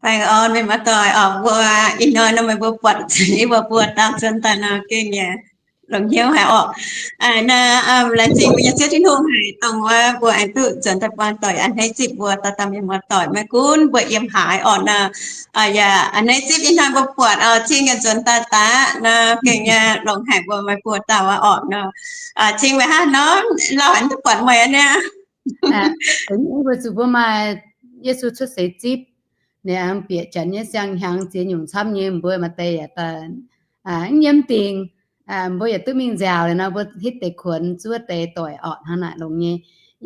Baengh orn mienh muoz-doic orqc, mbuo ih hnoi nor meih mbuo buatc yie mbuo mbuo dauh nzuonx daaih nor gengh yaac longx hnyouv haic orqc. Naaiv laengz zingh mbuo nyei Ziouv Tin-Hungh haic dongh wuov mbuo aengx duqv nzuonx daaih buangh doic a'hneiv zipv mbuo dauh dauh mienh muoz-doic, maiv gunv mbuo yiem haaix orqc nor. Yaac a'hneiv zipv ih hnoi mbuo buatc cing yaac nzuonx daaih daqv nor gengh yaac longx haic mbuo maaih buo dauh orqc nor. Cing meih hnangv nor, lauh haic duqv buatc meih aqv niaa. Weic zuqc mbuo maaih Yesu cuotv seix zipv, ninh aengx bieqc janx nyei siang-hnyangx ziex nyungc camv nyei, mbuo maaih deix yaac mv yiem dingc, mbuo yaac duqv mingh nziaauc liuz nor, mbuo hitv deix kuonx zuov deix doic orqc hnangv naaic longx nyei.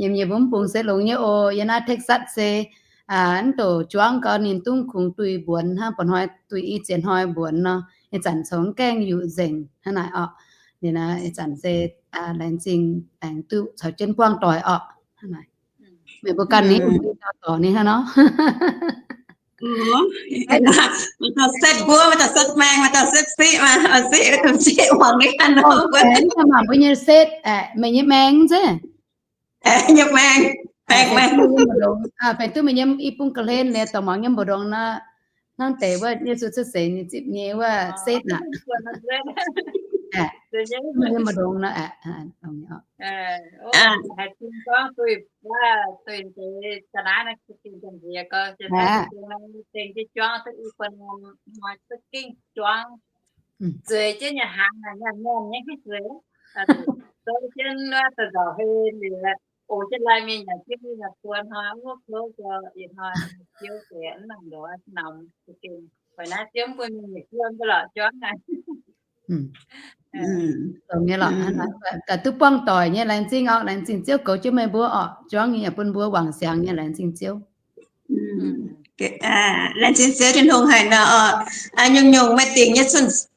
Yiem yie mbuo mv bung se longx nyei oc. Yiem naaiv Texas se mv doqc juangv gau ninh dungv kungx duih mbuonx hnangv, mba'hnoi duih i ziex hnoi mbuonx nor, ih zanc corc mv gaengh yuqc nzengc hnangv naaic orqc. Ninh ih zanc se laengz zingh aengx duqv caux jienv buangh doic orqc. Meih mbuo ganh ninh mbuo dauh dorc ninh hnangv nor. Maaih dauh setv mbuov, maaih dauh setv maeng, maaih dauh setv siqv, maaih siqv, siqv muangx ninh hnangv nor. Mangc mbuo nyei setv, meih nyei maeng nzengc. Nyei maeng, maeng, maeng. Fai duqv meih nyei i bung ga'hlen liuz dorh muangx nyei mbu'ndongx nor, hnangv deix wuov Yesu cuotv seix nyei zipv nyei wuov setv aqv. Nyei mbu'ndongx nor aqv. Zueiz jienv nyei hnaangx, zueiz jienv wuov da'nzauc hei liuz, oc jienv lai mingh yaac jienv mingh yaac buo hnoi wuov kouv gau, yietc hnoi ziouv deix mv nangc ndoqc norm za'gengh. Weic naaiv ziouv mv bun mingh yietc buo mbuo lorqc juangv naaic. Dongh nyei lorqc, duqv buangh doic nyei laengz zingh orqc, laengz zingh ziouv goux jienv meih mbuo orqc, juangv nyei yaac bun mbuo wangc siangx nyei laengz zingh ziouv. Laengz zingh Ziouv Tin-Hungh haic nor orqc. Nyungc-nyungc maaih dingc nyei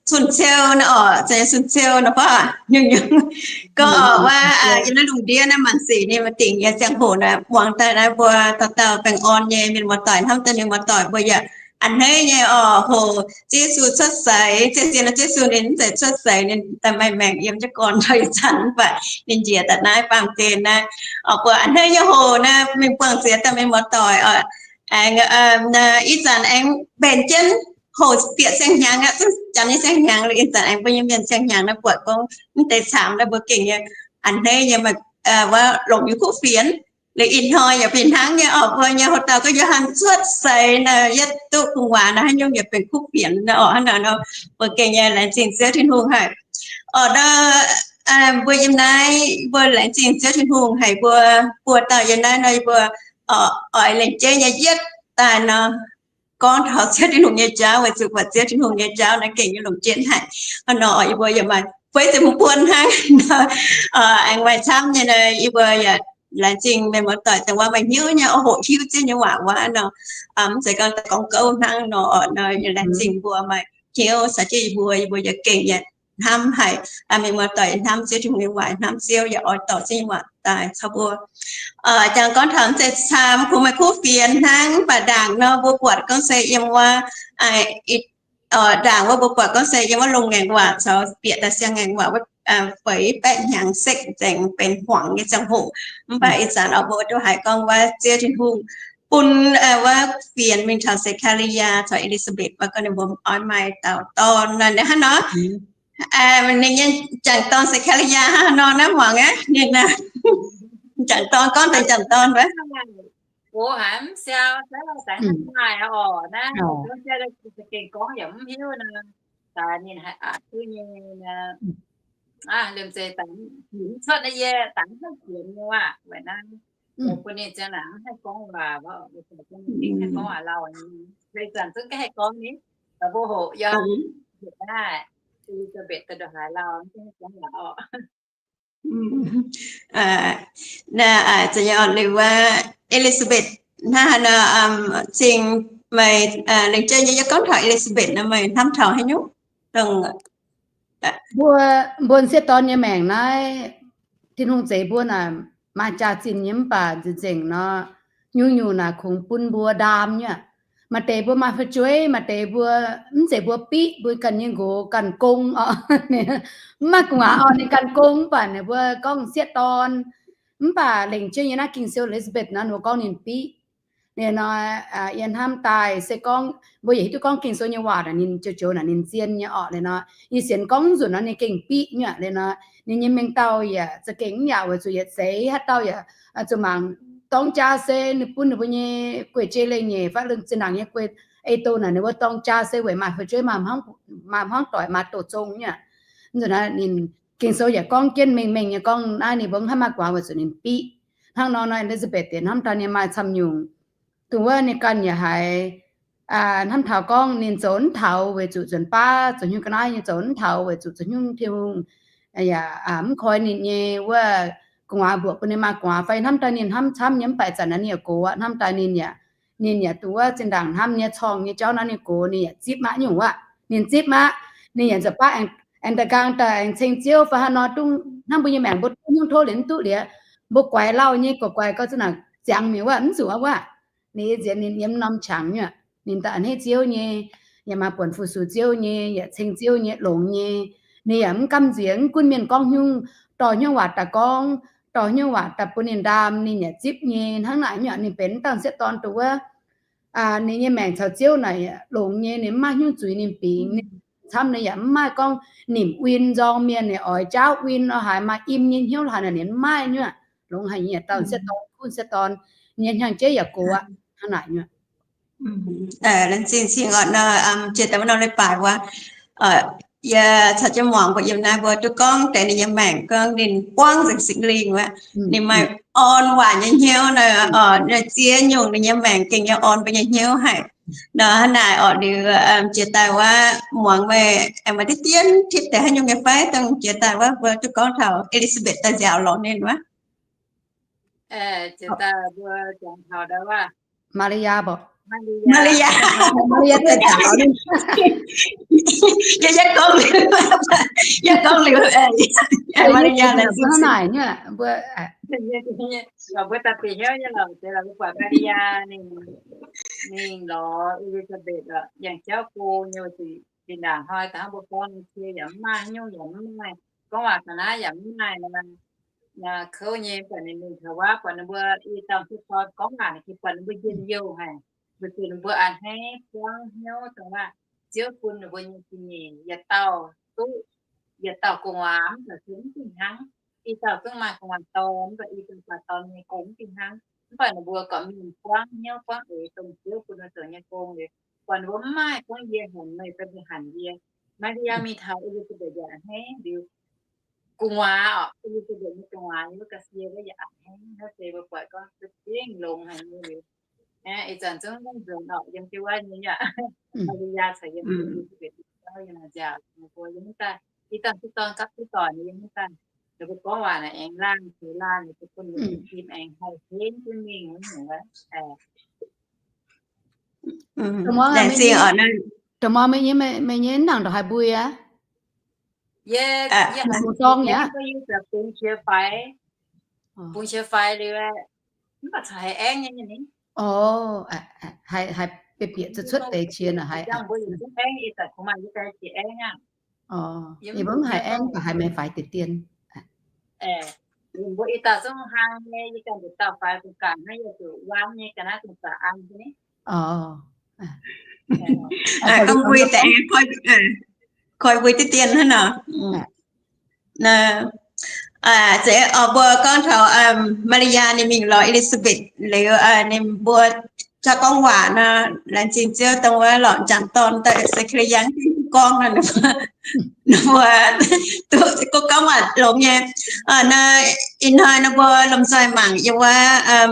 cun-ciou nor orqc, cun-ciou nor baav nyungc-nyungc gorngv orqc wuov yiem naaiv lungh ndiev naaiv maanc sic ninh maaih dingc nyei ziangh hoc naaic muangx daaih naaiv mbuo dauh dauh baengh orn nyei mienh muoz-doic hnamv daaih mienh muoz-doic mbuo yaac a'hneiv nyei orqc. Hoc Ziouv Yesu cuotv seix, ziouc zien nor Ziouv Yesu ninh mv zeiz cuotv seix ninh daaih maaih maengc yiem jienv gorn taux ih zanc mv baac ninh njiec daaih naaiv baamh gen naaiv. Orqc mbuo a'hneiv nyei hoc naaiv mingh buangh ziex dauh mienh muoz-doic orqc. Aengx ih zanc aengx mbenc jienv hoc bieqc siang-hnyangx aqv, janx nyei siang-hnyangx liuz ih zanc aengx mbuo nyei mienh siang-hnyangx naaiv buatc gorngv mv deix caamx naaiv mbuo gengh nyei a'hneiv nyei, maaih wuov longc nyei kuv fienx. Liuz ih hnoi yaac fih hnangv nyei orqc, mbuo nyei hoc dauh gorngv Yo^han cuotv seix naaiv yietv duqv gu'nguaaz naaiv haaix nyungc yaac benx kuv fienx naaiv orqc. Hnangv naaic nor mbuo gengh nyei laengz zingh Ziouv Tin-Hungh haic. Orqc nor mbuo yiem naaiv mbuo laengz zingh Ziouv Tin-Hungh haic mbuo buo dauh yiem naaiv nor yie mbuo oix lengc jeiv nyei yietv daaih nor gorngv taux Ziouv Tin-Hungh nyei jauv, weic zuqc buatc Ziouv Tin-Hungh nyei jauv naaiv gengh nyei longc jienv haic. Hnangv nor yie mbuo yaac maaih feix ziepc hmz buonc hnangv nor, aengx maaih camv nyei nor yie mbuo yaac laengz zingh mienh muoz-doic dongh wuov maaih hnyouv nyei oix hoqc hiuv Ziouv nyei waac wuov nor, mv zeiz gorngv daaih gorngv gouv hnangv nor orqc nor, yaac laengz zingh mbuo maaih hnyouv caux jienv yie mbuo, yie mbuo yaac gengh yaac hnamv haic mienh muoz-doic, hnamv Ziouv Tin-Hungh nyei waac, hnamv Ziouv yaac oix dorh Ziouv nyei waac daaih caux mbuo. Jangx gorngv taux mv zeiz camv, kungx maaih kuv fienx hnangv, mv baac ndaangc nor mbuo buatc gorngv se yiem wuov ndaangc wuov mbuo buatc gorngv se yiem wuov longx ngaengc waac caux bieqc daaih siang ngaengc waac wuov feix baeqv hnyangx sekv nzengc benx hmuangx nyei ziangh hoc. Mv baac ih zanc orqc mbuo duqv haiz gorngv wuov Ziouv Tin-Hungh bun wuov fienx mingh taux Se^kaa^li^yaa caux E^li^saa^mbetc, mv baac gorngv ninh mbuo oix maaih dauh dorn nor hnangv nor. Ninh nyei m'jangc dorn Se^kaa^li^yaa hnangv nor naaiv muangx aqv, ninh m'jangc dorn gorngv deix m'jangc dorn wuov. Gox haic mv siau, daaih maaih orqc naaiv, za'gengh gorngv yaac mv hiuv nor. Daaih ninh haiz duqv nyei, liemh zeih daaih mv cuotv naaiv yie daaih mv hnangv fienx nyei waac weic naaiv. Bun ninh ziang naaic mv haih gorngv waac, mv haih gorngv waac lauh, ih zanc zungv haih gorngv ni. Mbuo hoqc yaac naaiv, E^li^saa^mbetc daaih ndongc haaix lauh mv haih gorngv waac orqc. Naaiv, liuz wuov E^li^saa^mbetc hnangv haaix nor, cingx meih lengc jeiv nyei yie gorngv taux E^li^saa^mbetc nor meih hnamv taux haaix nyungc? Mbuo, mbuo sieqv dorn nyei maengc naaiv, Tin-Hungh zeix mbuo naaic maaih jaax-zinh nyei mv baac nzengc nor, nyungc-nyungc naaic kungx bun mbuo ndaam nyei aqv. Maaih deix mbuo maaih fu'jueiv, maaih deix mbuo mv zeiz mbuo biqv, mbuo ganh nyei nqox ganh gong orqc. Mv maaih gu'nguaaz orqc, ninh ganh gong mv baac ninh mbuo gorngv sieqv dorn. Mv baac lengc jeiv nyei naaiv Ging-Sou E^li^saa^mbetc nor, ninh mbuo gorngv ninh biqv. Liuz nor, yie hnamv daaih se gorngv mbuo yietc hiuv duqv gorngv Ging-Sou nyei waac naaic ninh joux joux naaic ninh zien nyei orqc. Liuz nor yie sienx gorngv nzunc nor ninh gengh biqv nyuoqc. Liuz nor ninh nyei mengh dauh yaac za'gengh mv yaac weic zuqc yietc seix haaix dauh yaac zuqc mangc dorng jaa se ninh bun ninh mbuo nyei guei-jei leiz-nyeic fai zinh ndaangc nyei guei ei do naaic ninh mbuo dorng jaa se weic maaih fu'jueiv maaih hmuangv doic maaih doz zong nyuoqc. Nzunc naaiv ninh Ging-Sou yaac gorngv jienv mengh mengh nyei gorngv naaiv ninh mbuo mv haih maaih guaax weic zuqc ninh biqv. Hnangv nor nor E^li^saa^mbetc diex hnamv daaih ninh maaih camv nyungc. Dongh wuov ninh ganh yaac haiz hnamv taux gorngv ninh zoux mv taux weic zuqc nzuonx baav zoux hnyouv ga'naaiv nyei, zoux mv taux weic zuqc zoux hnyouv Tin-Hungh yaac mv koi ninh nyei wuov gu'nguaaz mbuoqc bun ninh maaih guaax fai hnamv daaih ninh hnamv camv nyei mv baac zanc naaiv ninh yaac gox aqv. Hnamv daaih ninh yaac, ninh yaac dongh wuov zinh ndaangc hnamv nyei corng nyei jauv naaiv ninh gox, ninh yaac zipv maiv nyungc wuov. Ninh zipv maiv, ninh yaac nzuonx baav aengx da'nqaang daaih aengx ceng Ziouv fai haaix nor dongh hnangv mbuo nyei maengc mbuo duqv hnyouv tov liuz mv duqv liuz, mbuo guaix lauh nyei guaix guaix gau zinh ndaangc ziangx mingh wuov mv zuqc wuov. Ninh nzienx ninh yiem norm qangx nyuoqc, ninh daaih a'hneiv Ziouv nyei, yaac maaih buonc fu-sux Ziouv nyei, yaac ceng Ziouv nyei, longx nyei. Ninh yaac mv gamh nziex mv gunv mienh gorngv hnyouv, dorh hnyouv waac daaih gorngv, dorh hnyouv waac daaih bun ninh ndaam, ninh yaac zipv nyei. Hnangv naaic nyuoqc ninh benx dauh sieqv dorn dongh wuov ninh nyei maengc caux Ziouv naaic longx nyei, ninh mv maaih hnyouv zuiz ninh bingx, ninh camv ninh yaac mv maaih gorngv nimc win nzorng mienh, ninh oix jaauv win lorz haaix, maaih im nyei hnyouv lorz haaix naaic ninh mv maaih nyuoqc. Longx haic nyei dauh sieqv dorn, gunv sieqv dorn nyei hnyangx-jeiv yaac gox aqv. Hnangv naaic nyuoqc. Laengz zingh cing orqc nor, jiex daaih wuov norm leiz-baaix wuov, yie caux jienv muangx mbuo yiem naaiv mbuo duqv gorngv deix ninh nyei maengc gorngv ninh buangv nzengc Singx Lingh wuov, ninh maaih orn waac nyei hnyouv nor, ziex nyungc ninh nyei maengc gengh nyei orn mbuo nyei hnyouv haic. Nor hnangv naaic orqc liuz, jiex daaih wuov muangx meih aengx maaih diqv dien tipv deix haaix nyungc nyei fai dongh jiex daaih wuov mbuo duqv gorngv taux E^li^saa^mbetc daaih nziaauc lorz ninh wuov. Maa^li^yaa mborqc. Maa^li^yaa. Maa^li^yaa daaih nziaauc lorz ninh. Yie, yie gorngv liuz, yie gorngv liuz, Maa^li^yaa hnangv naaic nyuoqc mbuo, mbuo daaih bieqc hnyouv nyei lorqc, deix lorqc mbuo buatc Maa^li^yaa ninh, ninh lorz E^li^saa^mbetc yangh jauv go nyei, weic zuqc zinh ndaangc hnoi da'hnangv mbuo gorngv nyei cie yaac mv maaih, haaix nyungc yaac mv maaih, gorngv waac ga'naaiv yaac mv maaih nor, kouv nyei, buatc ninh mingh taux wuov, buatc ninh mbuo i dauh sieqv dorn gorngv waac naaic, buatc ninh mbuo njien-youh haic, weic zuqc ninh mbuo a'hneiv buangv hnyouv dongh wuov Ziouv bun ninh mbuo nyei ga'nyiec yietc dauh duqv yietc dauh gu'nguaaz, mv baac se mv fih hnangv. I dauh zungv maaih gu'nguaaz dorn, mv baac i dauh gu'nguaaz dorn nyei gong mv fih hnangv. Mv baac ninh mbuo gorqv-mingh buangv hnyouv buangv eix dongh Ziouv bun ninh zoux nyei gong liuz, buatc ninh mbuo mv maaih gorngv yie hanc meih fai meih hanc yie. Maa^li^yaa mingh taux E^li^saa^mbetc yaac a'hneiv liuz, gu'nguaaz orqc, E^li^saa^mbetc nyei gu'nguaaz yiem wuov ga'sie wuov yaac a'hneiv. Naaiv se mbuo buatc gorngv za'gengh longx haic nyei liuz, ih zanc zungv nzunc orqc yiem jienv wuov nyei aqv. Maa^li^yaa caux yiem E^li^saa^mbetc jauv yiem naaic nziaauc, ninh mbuo yiem mv daaih, i dauh sieqv dorn gapv duqv doic nyei yiem mv daaih. Ninh mbuo gorngv waac naaic aengx laanh ceix laanh, ninh mbuo bun ninh mbuo nyei tim aengx haih henv jienv mingh wuov nyungc wuov. Dongh muangx meih nyei, meih nyei nangc ndongc haaix mbui aqv? Yie, yie haiz bungx dorng aqv. Bungx qiex faix, bungx qiex faix liuz, mv baac caux haiz aengv nyei. Haiz bieqc bieqc cuotv cuotv deix qiex naaic haiz. Mbuo yietc zungv aengv, ih zanc kungx maaih yie daaih jiex aengv aqv. Yie mv haiz aengv, mv baac haiz meih faix deix dien. Mbuo ih dauh zungv hlang nyei, yie ganh nduqc dauh faix dongh gaax naaiv yie zuqc waam nyei ga'naaiv dongh zaqc an nyei. Koi mbui diqv dien hnangv nor. Zeiz mbuo gorngv taux Maa^li^yaa ninh mingh lorz E^li^saa^mbetc liuz, ninh mbuo caux gorngv waac nor, laengz zingh Ziouv dongh wuov lorqc, m'jangc dorn daaih Se^kaa^li^yaa gorngv nor, ninh mbuo duqv gorngv waac longx nyei. Naaiv ih hnoi nor mbuo lomh nzoih mangc yiem wuov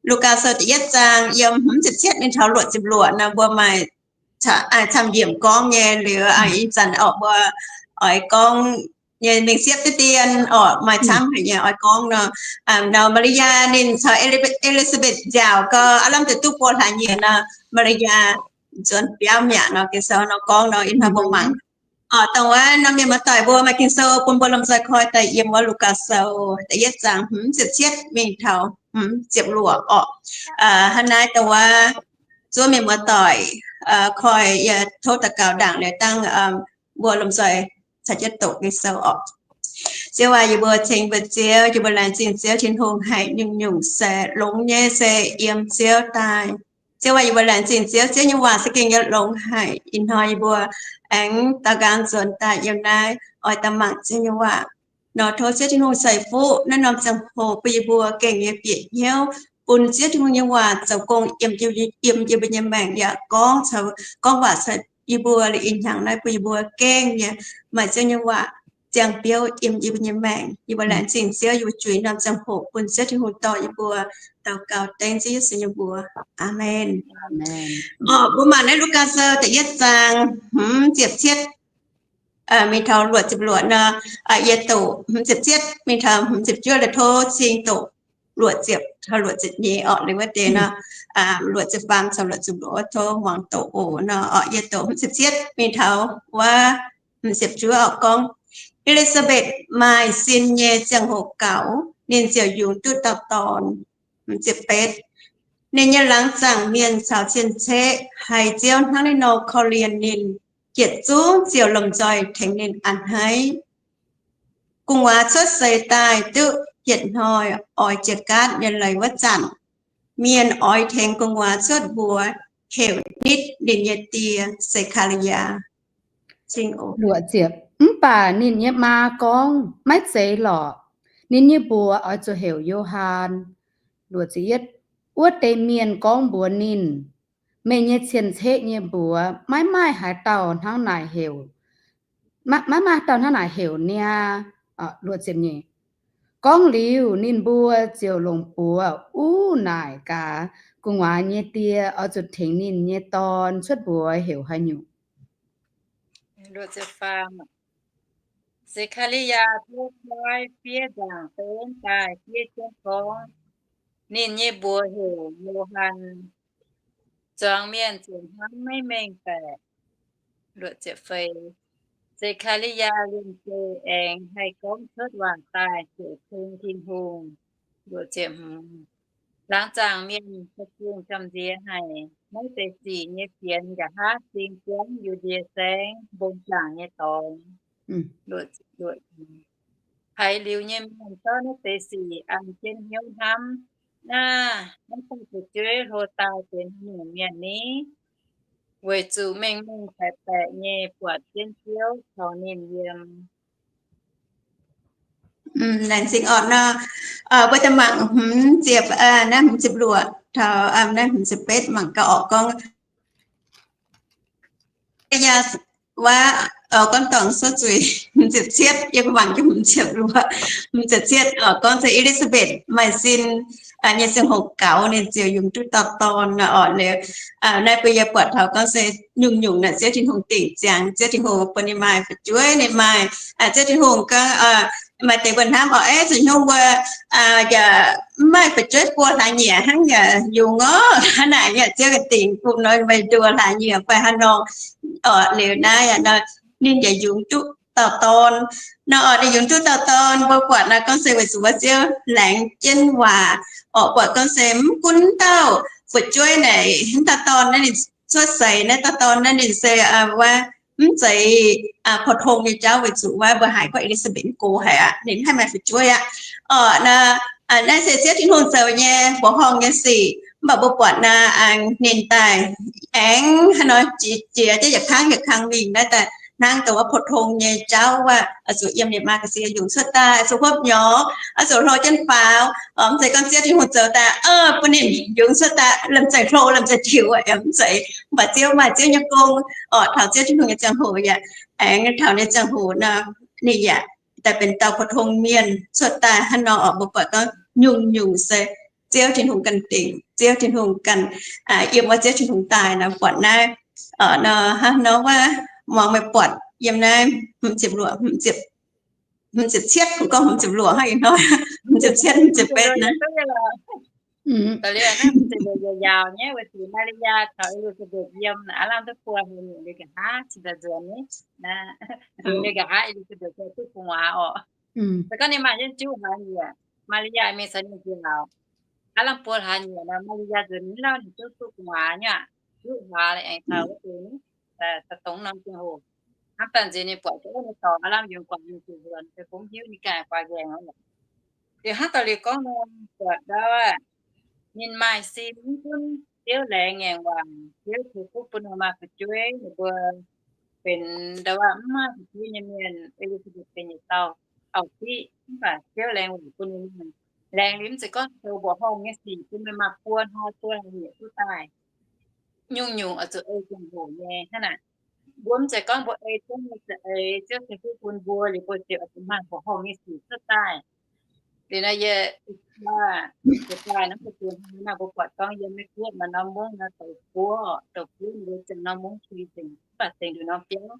Lugaa Sou da'yietv zaang yiem hmz ziepc cietv mingh taux luoqc ziepc luoqc nor, mbuo maaih camv-yiemc gorngv nyei liuz, ih zanc orqc mbuo oix gorngv nyei mingh siepv diqv dien orqc, maaih camv haic nyei oix gorngv nor. Nor Maa^li^yaa ninh caux E^li^saa^mbetc nziaauc gau, aav lamh deix duqv buo hlaax nyieqc nor, Maa^li^yaa nzuonx biauv mi'aqv nor, Ging-Sou nor gorngv nor, ih hnoi mbuo mangc. Orqc, dongh wuov norm mienh muoz-doic mbuo maaih Ging-Sou bun mbuo lomh nzoih koi daaih yiem wuov Lugaa Sou da'yietv zaang hmz ziepc cietv mingh taux hmz ziepc luoqc orqc. Hnangv naaiv dongh wuov zuov mienh muoz-doic koi, yie tov daux gaux ndaangc liuz dangh mbuo lomh nzoih caux jienv doqc Ging-Sou orqc. Ziouv aac, yie mbuo ceng mbuo Ziouv, yie mbuo laengz zingh Ziouv Tin-Hungh haic nyungc-nyungc se longx nyei se yiem Ziouv daaih. Ziouv aac, yie mbuo laengz zingh Ziouv, Ziouv nyei waac se gengh nyei longx haic. Ih hnoi yie mbuo aengx daaux nqaang nzuonx daaih yiem naaiv oix daaih mangc Ziouv nyei waac. Nor tov Ziouv Tin-Hungh ceix fuqv naaiv norm ziangh hoc bun yie mbuo gengh nyei bieqc hnyouv, bun Ziouv Tin-Hungh nyei waac zoux gong yiem, yiem yie mbuo nyei maengc yaac gorngv, gorngv waac caux yie mbuo liuz ih hnyangx naaiv bun yie mbuo gengh nyei maaih Ziouv nyei waac ziangh biouv yiem yie mbuo nyei maengc. Yie mbuo laengz zingh Ziouv, yie mbuo juix norm ziangh hoc bun Ziouv Tin-Hungh dorh yie mbuo. Daux gaux dengv Ziouv Yesu nyei mbuox. Aamen. Mbuo mangc naaiv Lugaa Sou da'yietv zaang hmz ziepc cietv mingh taux luoqc ziepc luoqc nor, yie doqc hmz ziepc cietv mingh taux hmz ziepc juov, tov cing doqc luoqc ziepc taux luoqc ziepc nyeic orqc. Liuz wuov deix nor, luoqc ziepc faam caux luoqc ziepc luoqc wuov tov muangx doqc oc. Nor orqc, yie doqc hmz ziepc cietv mingh taux wuov hmz ziepc juov orqc gorngv, E^li^saa^mbetc maaih sin nyei ziangh hoc gaux, ninh ziouc yungz duqv dauh dorn. Hmz ziepc betv, ninh nyei laangz zaangc mienh caux cien-ceqv haiz Ziouv hnangv naaiv nor korv-lienh ninh, yietc zungv ziouc lomh nzoih tengx ninh a'hneiv. Gu'nguaaz cuotv seix daaih duqv yietc hnoi oix jiex gaatv nyei leiz wuov zanc, mienh oix tengx gu'nguaaz cuotv mbuox heuc nitv ninh nyei die, Se^kaa^li^yaa. Mv baac ninh nyei maa gorngv, Maiv zeiz lorqc. Ninh nyei mbuox oix zuqc heuc Yo^han. Wuov deix mienh gorngv mbuox ninh, Meih nyei cien-ceqv nyei mbuox maiv maaih haaix dauh hnangv naaic heuc, maiv maaih dauh hnangv naaic heuc niaa. Gorngv liuz, ninh mbuo ziouc longc buoz uv naaic gaax gu'nguaaz nyei die oix zuqc tengx ninh nyei dorn cuotv mbuox heuc haaix nyungc. Se^kaa^li^yaa tov koiv fiev nzaangc benv daaih fiev jienv gorngv, Ninh nyei mbuox heuc Yo^han. Zuangx mienh ziouc hnamv maiv mengh baeqc. Se^kaa^li^yaa liemh zeih aengx haih gorngv cuotv waac daaih heuc keng Tin-Hungh. Laangz zaangc mienh za'gengh gamh nziex haic. Naaiv deix sic nyei fienx nqa'haav sing jienv Yu^ndie Saengv mbong zaangc nyei dorngx. Haiz liuz nyei mienh zorqv naaiv deix sic an jienv hnyouv hnamv, Naaiv, naaiv daaih fu'jueiv hlo daaih benx haaix nyungc mienh ni? Weic zuqc mengh-mengh baeqc-baeqc nyei buatc jienv Ziouv caux ninh yiem. Laengz zingh orqc nor, mbuo daaih mangc hmz ziepc, naaiv hmz ziepc luoqc taux naaiv hmz ziepc betv mangc gaax orqc gorngv, yaac wuov, gorngv dorngx suov zuiz hmz ziepc cietv, yie mangc jienv hmz ziepc luoqc, hmz ziepc cietv orqc gorngv se E^li^saa^mbetc maaih sin nyei ziangh hoc gaux, ninh ziouc yungz duqv dauh dorn nor orqc. Liuz naaiv bun yie buatc taux gorngv se nyungc-nyungc naaic Ziouv Tin-Hungh dingc ziangx, Ziouv Tin-Hungh bun ninh maaih fu'jueiv, ninh maaih, Ziouv Tin-Hungh gorngv, maaih deix mbuo hnamv orqc, aeqv, zuqc hnyouv mbuo yaac mv maaih fu'jueiv buo hlaax nyieqc hnangv yaac yungz orqc. Hnangv naaic yaac Ziouv ganh dingc bun nor meih nduoh hlaax nyieqc fai haaix nor orqc. Liuz naaiv nor ninh yaac yungz duqv dauh dorn. Nor orqc ninh yungz duqv dauh dorn, mbuo buatc naaiv gorngv se weic zuqc wuov Ziouv laengz jienv waac orqc, buatc gorngv se mv gunv dauh fu'jueiv naaic, mv dauh dorn naaiv ninh cuotv seix, naaiv dauh dorn naaiv ninh se wuov mv zeiz pou-tong nyei jauv weic zuqc wuov mbuo haiz gorngv E^li^saa^mbetc mv gox haic aqv, ninh mv haih maaih fu'jueiv aqv. Orqc naaiv se Ziouv Tin-Hungh zoux nyei mbuoqc horngh nyei sic. Mv baac mbuo buatc naaiv ninh daaih aengx haaix nor jiex jiex jienv yietc kangv yietc kangv mingh naaiv daaih hnangv dongh wuov pou-tong nyei jauv wuov, zuqc yiem ninh maa ga'sie yungz cuotv daaih, zuqc hopv nyorx, zuqc hlo jienv faaux. Mv zeiz gorngv Ziouv Tin-Hungh zoux daaih bun ninh yungz cuotv daaih lamh zeiz hlo lamh zeiz tiux, mv zeiz. Mv baac Ziouv maaih Ziouv nyei gong orqc, taux Ziouv Tin-Hungh nyei ziangh hoc yaac aengx taux ninh ziangh hoc nor ninh yaac daaih benx dauh pou-tong mienh cuotv daaih hnangv nor orqc. Mbuo buatc gorngv nyungc-nyungc se Ziouv Tin-Hungh ganh dingc, Ziouv Tin-Hungh ganh yiem wuov Ziouv Tin-Hungh daaih nor buatc naaiv nor hnangv nor wuov, muangx meih buatc yiem naaiv hmz ziepc luoqc, hmz ziepc cietv, gorngv hmz ziepc luoqc hnangv ih hnoi, hmz ziepc cietv, hmz ziepc betv naaiv. Yaauc nyei weic zuqc Maa^li^yaa caux E^li^saa^mbetc yiem aav lamh duqv buo hlaax nyieqc liuz nqa'haav cingx daaih nzuonx ni. Liuz nqa'haav E^li^saa^mbetc duqv gu'nguaaz orqc. Se gorngv ninh maaih jienv juqv hlaax nyieqc, Maa^li^yaa mingh caux ninh njaaux, aav lamh buo hlaax nyieqc nor, Maa^li^yaa nzuonx ni lauh ninh duqv duqv gu'nguaaz nyei aqv. Juqv hlaax aengx taux wuov deix ni, daaih dongh norm ziangh hoc. Hnamv daaih nziex ninh buatc jienv ninh dorngx aav lamh yungz guangc ninh zuqc luonx, se bungx hiuv ninh ganh guaax ngaengc oc. Liuz hnangv daaih liuz gorngv nor, buatc ndau aac, ninh maaih sin mv gunv Ziouv laengz ngaengc waac, Ziouv ceix fuqv bun ninh maaih fu'jueiv, ninh mbuo benx ndau aac mv maaih fu'jueiv nyei mienh, E^li^saa^mbetc benx yietc dauh auv-diqv, mv baac Ziouv laengz waac bun ninh mienh. Laengz liuz mv zeiz gorngv zoux mbuoqc horngh nyei sic bun meih maaih buo hnoi buo hlaax nyieqc duqv daaih. Nyungc-nyungc oix zuqc ei ziangh hoc nyei hnangv naaic. Mbuo mv zeiz gorngv mbuo ei Ziouv nyei za'eix, Ziouv ceix fuqv bun mbuo liuz mbuo ziouc oix zuqc maaih mbuoqc horngh nyei sic cuotv daaih. Liuz nor yie, yie daaih naaiv mbuo buatc gorngv yiem Meiv-Guoqv maaih norm mungv nor douc buov, douc buov ninh mbuo ziangh norm mungv ki nzengc, mv baac zengc nduqc norm biauv.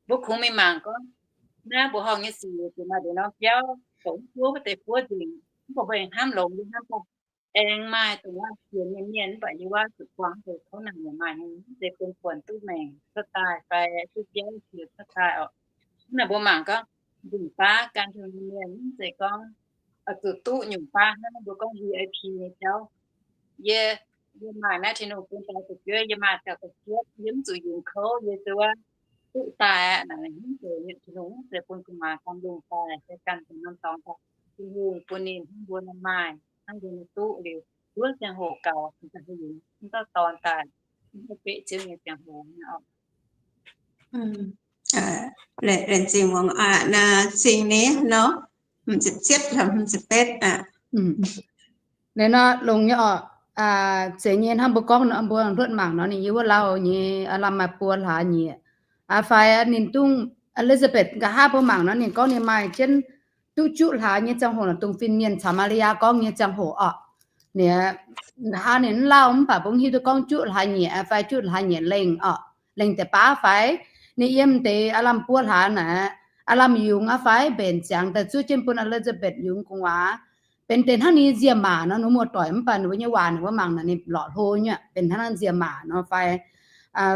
Mbuo kungx mingh mangc gorngv naaiv mbuoqc horngh nyei sic zuqc maaih nduqc norm biauv, douc mv buov wuov deix buov nzengc. Mv baac mbuo aengx hnamv longx, yie hnamv gorngv aengx maaih dongh wuov sienx nyei mienh mv baac yie wuov zuqc buangh deix kouv naanc yaac maaih nyei, mv zeiz bun buonc duqv maengc cuotv daaih fai duqv biauv sienx cuotv daaih oc. Hnangv naaic mbuo mangc gorngv nzunc baav gan Tin-Hungh nyei mienh mv zeiz gorngv oix zuqc duqv nyungc baav hnangv mbuo gorngv V I P nyei jauv. Yie, yie maaih naaiv Tin-Hungh bun daaih fu'jueiv, yie maaih ziangh hoc ziepv, yie mv zuqc yungz kouv, yie zuqc wuov duqv daaih aqv. Naaic hmz zeiz nyiemc Tin-Hungh, mv zeiz bun gu'nguaaz gan lungh daaih, se gan dongh norm dorngx daaih. Tin-Hungh bun ninh hnangv mbuo nor maaih, hnangv mbuo nor duqv liuz, duqv ziangh hoc gaux, mv baac mv dauh dorn daaih, mv baac beqv Ziouv nyei ziangh hoc oc. Laengz zingh muangx aqv, naaiv zingh ni nor, hmz ziepc cietv, hmz ziepc betv aqv. Liuz nor longx nyei oc. Zeiz nyei hnangv mbuo gorngv nor, mbuo hluotv mangc nor ninh yiem wuov lauh nyei, aav lamh maaih buo hlaax nyieqc. Aa, fai ninh dungh Elizabeth nqa'haav mbuo mangc nor ninh gorngv ninh maaih jienv duqv juqv hlaax nyei ziangh hoc, dongh fin-mienh caux Maa^li^yaa gorngv nyei ziangh hoc oc. Ninh nqa'haav ninh mv lauh mv baac mbuo mv hiuv duqv gorngv juqv hlaax nyieqc fai juqv hlaax nyieqc lengh oc, lengh deix baav fai. Ninh yiem deix aav lamh buo hlaax naaic, aav lamh yungz aqv fai mbenc ziangx daaih zuov jienv bun Elizabeth yungz gu'nguaaz. Benx deix hnangv ninh nziemh maac nor, ninh muoz-doic mv baac ninh mbuo nyei waac ninh mbuo mangc naaic ninh lorqc hlo nyuoqc, benx hnangv naaiv nziemh maac nor fai,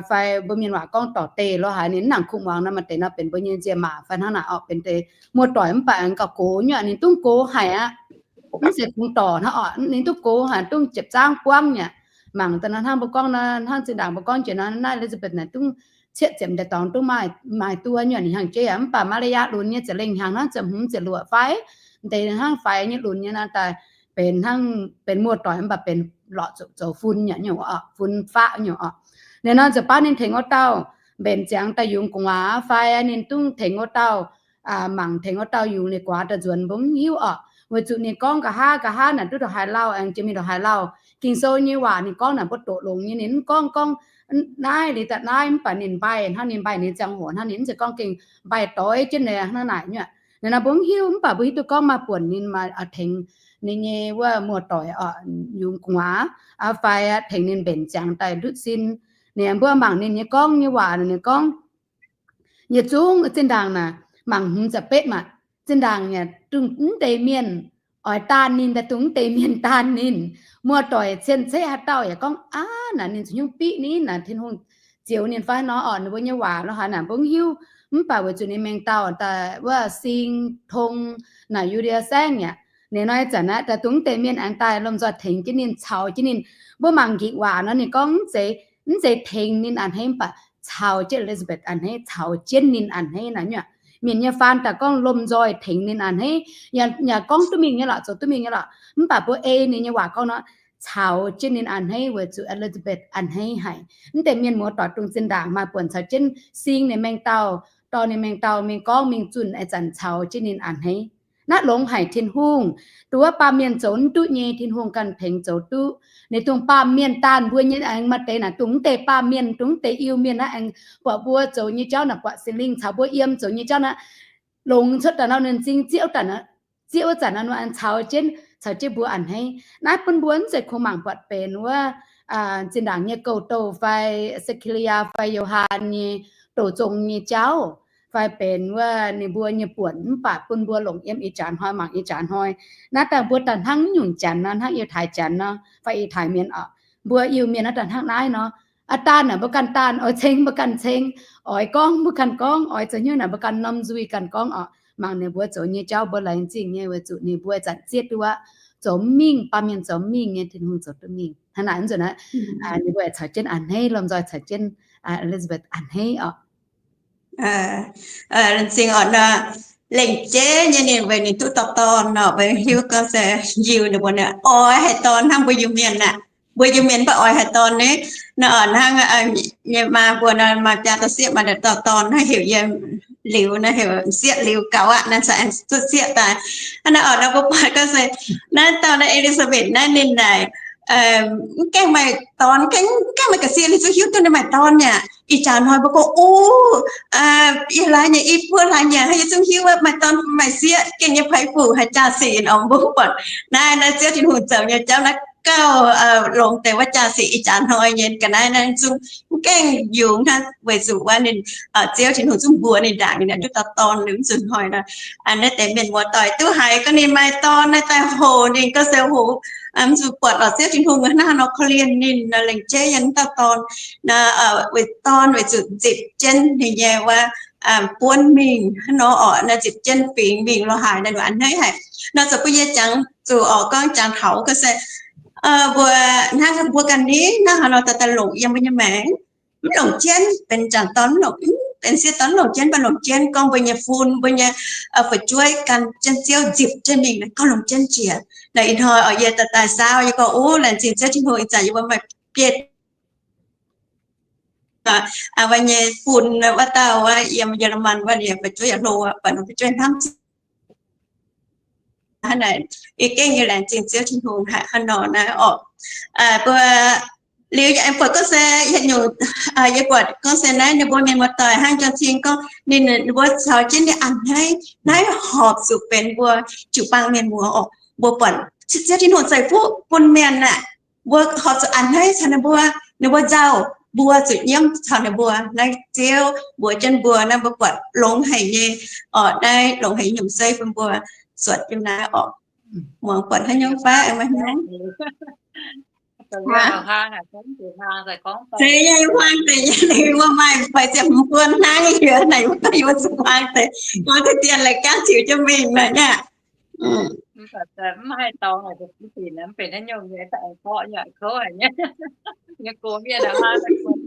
fai mbuo mienh waac gorngv dorc deic lo haaix, ninh mv nangc kuh muangx nor, maaih deix nor benx mbuo nyei nziemh maac fai hnangv naaic oc. Benx deix muoz-doic mv baac aengx gauh gox nyuoqc, ninh dungx gox haic aqv. Mv zeiz kungx dorc hnangv oc, ninh dungx gox haic, dungx jiepc zaangv buangv nyuoqc. Mangc daaih nor hnangv mbuo gorngv nor, hnangv zinh ndaangc mbuo gorngv jiex nor, naaiv Elizabeth naaic dungx cietv ziepc ndaih dorngx dungx maaih, maaih duqv nyuoqc ninh hnyangx-jeiv aqv. Mv baac Maa^li^yaa lunx nyei ziepc lengh hnyangx hnangv ziepc hmz ziepc luoqc fai, deix hnangv faix nyei lunx nyei nor daaih benx hnangv, benx muoz-doic mv baac benx lorqc zoux, zoux fun nyuoqc, nyuoqc oc, fun faqv nyuoqc oc. Ninh nor nzunc baav ninh tengx wuov dauh mbenc ziangx daaih yungz gu'nguaaz fai ninh dungx tengx wuov dauh, mangc tengx wuov dauh yungz ninh guaax daaih nzuonx mbuo mv hiuv oc. Weic zuqc ninh gorngv nqa'haav nqa'haav naaic duqv ndongc haaix lauh aengx jiex mingh ndongc haaix lauh. Ging-Sou nyei waac ninh gorngv naaic mbuo doqc longx nyei, ninh mv gorngv gorngv naaiv liuz daaih naaiv, mv baac ninh mbaih hnangv, ninh mbaih ninh ziangh hoc hnangv, ninh mv zeiz gorngv gengh mbaih doix jienv ninh hnangv naaic nyuoqc. Ninh nor mbuo mv hiuv, mv baac mbuo hiuv duqv gorngv maaih buonc ninh maaih tengx ninh nyei wuov muoz-doic oc, yungz gu'nguaaz, fai tengx ninh mbenc ziangx daaih ndutv sin. Ninh mbuo mangc ninh nyei gorngv nyei waac, ninh gorngv, yietc zungv zinh ndaangc naaic, mangc hmz ziepc betv maah, zinh ndaangc yaac dungh mv deix mienh oix daanh ninh, daaih dungh mv deix mienh daanh ninh. Muoz-doic cien-ceqv haaix dauh yaac gorngv, aav, naaic ninh zuqc nyungc biqv ni, naaic Tin-Hungh zioux ninh fai nor oc, ninh mbuo nyei waac lo haaix naaic mbuo mv hiuv. Mv baac weic zuqc ninh mengh dauh daaih wuov sing tong naaic Yu^ndie Saengv yaac, ninh nor ih zanc naaiv daaih dungh mv deix mienh aengx daaih lomh nzoih tengx jienv ninh, caux jienv ninh. Mbuo mangc nqikc waac nor ninh gorngv mv zeiz, mv zeiz tengx ninh a'hneiv, mv baac caux jienv Elizabeth a'hneiv, caux jienv ninh a'hneiv naaic nyuoqc. Mienh nyei faan daaih gorngv lomh nzoih tengx ninh a'hneiv, yaac, yaac gorngv duqv mingh nyei lorqc, zoux duqv mingh nyei lorqc. Mv baac mbuo ei ninh nyei waac gorngv nor, caux jienv ninh a'hneiv weic zuqc Elizabeth a'hneiv haic. Mv deix mienh muoz-doic dungh zinh ndaangc maaih buonc caux jienv sing ninh mengh dauh, dorh ninh mengh dauh mingh gorngv mingh zunh ih zanc caux jienv ninh a'hneiv. Naaiv longx haic Tin-Hungh. Dongh wuov baamh mienh zoux mv duqv nyei, Tin-Hungh ganh tengx zoux duqv. Ninh dongh baamh mienh daanh mbuo nyei aengx maaih deix naaic dongh mv deix baamh mienh, dongh mv deix Iu-Mienh naaiv aengx buatc mbuo zoux nyei jauv naaic, buatc Singx Lingh caux mbuo yiem zoux nyei jauv naaiv, longx cuotv daaih nor ninh m'zing zieqv, zieqv wuov zanc nor aengx caux jienv, caux jienv mbuo a'hneiv. Naaiv bun mbuo mv zeiz kungx mangc buatc benx wuov zinh ndaangc nyei gouv-douh fai Se^ke^li^yaa fai Yo^han nyei douh zong nyei jauv, fai benx wuov ninh mbuo nyei buonc, mv baac bun mbuo longc yiem ih jaax hnoi mangc ih jaax hnoi. Naaiv daaih mbuo daaih hnangv nyungc janx nor, hnangv Yiutai Janx nor fai Yiutai Mienh oc, mbuo Iu-Mienh naaiv daaih hnangv naaiv nor. Aa, daanh naaic mbuo ganh daanh, oix ceng mbuo ganh ceng, oix gorngv mbuo ganh gorngv, oix zoux hnyouv naaic mbuo ganh norm nzuih ganh gorngv oc. Mangc ninh mbuo zoux nyei jauv mbuo laengz zingh nyei, weic zuqc ninh mbuo zanc zieqv duqv aqv, zoux mingh, baamh mienh zoux mingh nyei, Tin-Hungh zoux duqv mingh. Hnangv naaic nzunc naaiv, ninh mbuo caux jienv a'hneiv, lomh nzoih caux jienv Elizabeth a'hneiv oc. Laengz zingh orqc nor, lengc jeiv nyei ninh weic ninh duqv dauh dorn nor, weic hiuv gorngv se Yiu ninh mbuo oix haih dorn hnangv mbuo Iu-Mienh aqv. Mbuo Iu-Mienh mv baac oix haih dorn ni. Nor orqc hnangv nyei maa mbuo nor, maaih biaa dauh sieqv, maaih dauh dorn naaiv heuc yie Liuz, naaiv heuc sieqv Liuz gaux aqv, naaiv caux aengx duqv sieqv daaih. Hnangv naaiv orqc nor mbuo buatc gorngv se naaiv dauh naaiv Elizabeth naaiv ninh naaic mv gaengh maaih dorn, mv gaengh, mv gaengh maaih ga'sie, ninh zungv hiuv duqv ninh maaih dorn aqv. Ih jaax hnoi mbuo gorngv, o, yie laaix nyei, i buo laaix nyei, yie zungv hiuv wuov maaih dorn maaih sieqv, gengh nyei peix fuc haih jaa sic orqc. Mbuo buatc naaiv, naaiv Ziouv Tin-Hungh zoux nyei jauv naaiv gauh longx deix wuov jaa sic. Ih jaax hnoi nyei ga'naaiv naaiv zungv mv gaengh yungz hnangv, weic zuqc wuov ninh, Ziouv Tin-Hungh zungv mbuox ninh ndaangc, ninh duqv dauh dorn liuz mv zuqc hnoi nor. Naaiv deix mienh muoz-doic duqv haiz gorngv ninh maaih dorn naaiv daaih hoc ninh gorngv se hoc, mv zuqc buatc orqc Ziouv Tin-Hungh hnangv haaix nor korv-lienh ninh nor, lengc jeiv yiem dauh dorn nor, weic dorn weic zuqc nzipc jienv ninh nyei wuov buonv mingh hnangv nor orqc, naaiv nzipc jienv fingx mingh lorz haaix naaiv nor a'hneiv haic. Nor zoux bun yie jangx zuqc orqc gorngv jangx taux gorngv se mbuo hnangv mbuo ganh ni hnangv haaix nor daaih daaih longc yiem mbuo nyei maengc, mv longc jienv benx jangc dorn, mv longc, mv benx sieqv dorn, mv longc jienv, mv baac longc jienv gorngv mbuo nyei fun, mbuo nyei fu'jueiv gan jienv Ziouv nzipc jienv mingh, gorngv longc jienv jiex. Naaiv ih hnoi orqc yie daaih daaih saauv, yie gorngv, o, laengz zingh Ziouv Tin-Hungh ih zanc yie mbuo maaih biei wuov nyei fun, wuov dauh wuov yiem Yen^le^man wuov, ninh fu'jueiv yaac hlo, buatc ninh fu'jueiv hnamv hnangv naaic. Yie gengh nyei laengz zingh Ziouv Tin-Hungh haic hnangv nor naaiv orqc. Mbuo liuz yaac aengx buatc gorngv se yietc nyungc, yie buatc gorngv se naaiv ninh mbuo mienh muoz-doic hnangv jang cing gorngv ninh, ninh mbuo caux jienv ninh a'hneiv naaiv horpc zuqc benx mbuo jiu-baang mienh muoz orqc. Mbuo buatc Ziouv Tin-Hungh ceix fuqv bun mienh aah, mbuo horpc zuqc a'hneiv caux ninh mbuo, ninh mbuo nzauh, mbuo zuqc nyiemv caux ninh mbuo. Naaiv Ziouv mbuox jienv mbuo naaiv, mbuo buatc longx haic nyei orqc. Naaiv longx haic nyungc zeiv bun mbuo zuotc jienv naaiv orqc. Muangx buatc haaix nyungc fai maaih hnyouv? Se yie huaang deix, yie mbuo maaih fai ziepc hmz buon hnangv yie naaic, yie mbuo zuqc huaang deix, huaang deix dien lai gaanv ziux jienv mingh naaic aqv. Mv haih dorngx, mv benx haaix nyungc nyei, aengx borqv nyei, kouv haic nyei. Yie gox mienh aqv, maa daaih guon.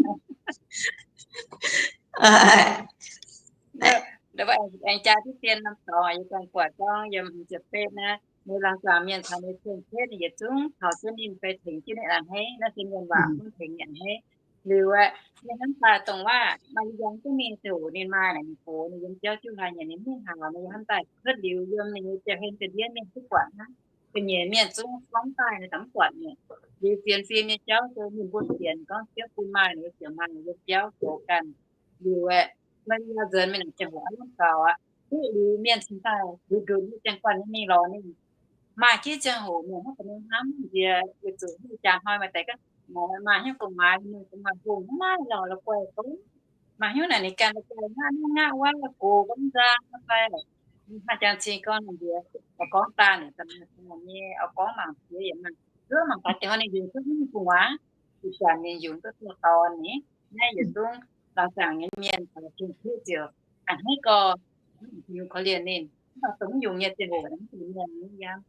Aengx jaa diqv dien norm dorngx, yie ganh buatc gorngv yiem hmz ziepc betv naaiv, ninh laangz zaangc mienh caux ninh cien-ceqv, ninh yietc zungv taux jienv ninh fai tengx jienv ninh a'hneiv, naaiv se mienh waac gunv tengx ninh a'hneiv. Liuz aeqv, ninh hnamv daaih dongh waac maaih yie yangh jienv mingh ziouc ninh maaih naaic, ninh gox, ninh yiem jauv jiuv hlaax nyanc, ninh mingh haaix nor, yie hnamv daaih cuotv liuz yiem ninh nyei ziangh hen za'gengh mienh duqv buatc hnangv. Ga'nyiec mienh zungv gorngv daaih ninh zungv mv buatc nyei. Liuz sienx fim nyei jauv se ninh mbuo sienx gorngv Ziouv bun maaih, ninh mbuo ziouc maaih, ninh mbuo jauv goux ganh. Liuz aeqv, Maa^li^yaa nzuonx mingh naaic ziangh hoc aav lamh gaux aqv. Duqv liuz mienh cingx daaih nduqc nduqc nyei ziangh guanh nyei mingh lorz ninh. Maaih jienv ziangh hoc mienh hnangv ga'naaiv hnamv nziex, weic zuqc nyungc jaax hnoi maaih deix gorngv, maaih hnyouv gu'nguaaz mienh gu'nguaaz hungh hnangv naaiv lorz la'guaih gorngv, maaih hnyouv naaic ninh ganh la'guaih hnangv naaiv hnangv wuov, gox gorngv nzang fai, hnangv jangx cing gorngv nziex, gorngv daaih naaic, nyei gorngv mangc jiex yietc mangc, duqv mangc gaax dieh hnoi ninh yungz duqv hnyouv gu'nguaaz, ih zanc ninh yungz duqv dorh dorn ni. Naaiv yietc zungv laangz zaangc nyei mienh, cien-ceqv ziouc a'hneiv gorx, korv-lienh ninh. Mv baac dongh mv yungz nyei ziangh hoc, mv baac mienh mv yangh,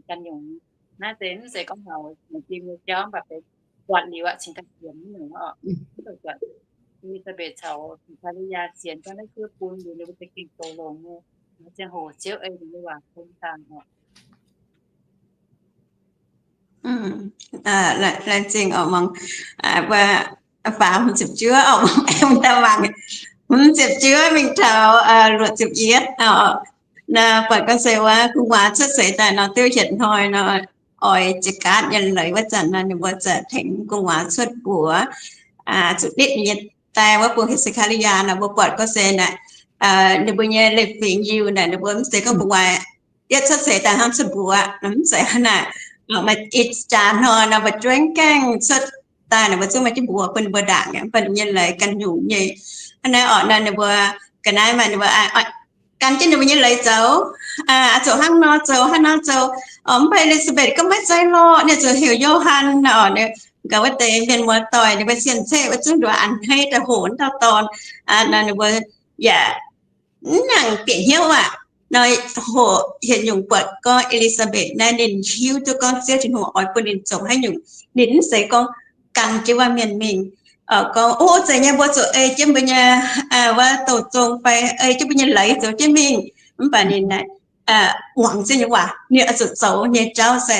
ganh yungz. Naaiv se mv zeiz gorngv haux yungz jiem nyei jauv, mv baac benx buatc liuz aqv, cingx daaih sienx nyungc oc. Mv baac buatc E^li^saa^mbetc caux Maa^li^yaa sienx gorngv naaiv Ziouv bun liuz ninh mbuo za'gengh goux longx nyei. Ziangh hoc Ziouv ei ninh nyei waac bun daaih oc. Laengz zingh oc. Mangc, faaux hmz ziepc juov oc, mangc aengx daaih mangc hmz ziepc juov mingh taux luoqc ziepc yietv oc. Naaiv buatc gorngv se wuov gu'nguaaz cuotv seix daaih nor, duqv hietc hnoi nor, oix jiex gaatv nyei leiz wuov zanc nor, ninh mbuo za'gengh tengx gu'nguaaz cuotv buoz, zuqc nitv nyei daaih wuov bung He^se^kaa^li^yaa nor, mbuo buatc gorngv se naaic, ninh mbuo nyei leiz-fingx Yiu naaic, ninh mbuo mv zeiz gorngv gu'nguaaz yietv cuotv seix daaih hnangv cuotv mbuox, mv zeiz hnangv naaic. Maaih ih jaax hnoi nor, mbuo jueiv gaengh cuotv daaih nor, mbuo zungv maaih jienv mbuox bun ninh mbuo ndaangc, mv baac ninh nyei leiz ganh nyungc nyei. Hnangv naaiv orqc nor, ninh mbuo ga'naaiv maaih ninh mbuo gan jienv ninh mbuo nyei leiz zoux, zoux hnangv nor zoux, hnangv nor zoux. Mv baac E^li^saa^mbetc gorngv maiv zeiz lorqc, ninh zuqc heuc Yo^han nor. Gaax wuov deix mienh muoz-doic ninh mbuo cien-ceqv wuov zungv nduov a'hneiv daaih hoqc dauh dorn. Nor ninh mbuo yaac mv nangc bieqc hnyouv aqv. Nor hoqc hienx nyungc buatc gorngv E^li^saa^mbetc naaiv ninh hiuv duqv gorngv Ziouv Tin-Hungh oix bun ninh zoux haaix nyungc. Ninh mv zeiz gorngv gan jienv wuov mienh mingh. gorngv, Ov, zeiz nyei, mbuo zuqc ei jienv mbuo nyei wuov douh zong fai ei jienv mbuo nyei leiz zoux jienv mingh. Mv baac ninh muangx Ziouv nyei waac, ninh oix zuqc zoux nyei jauv se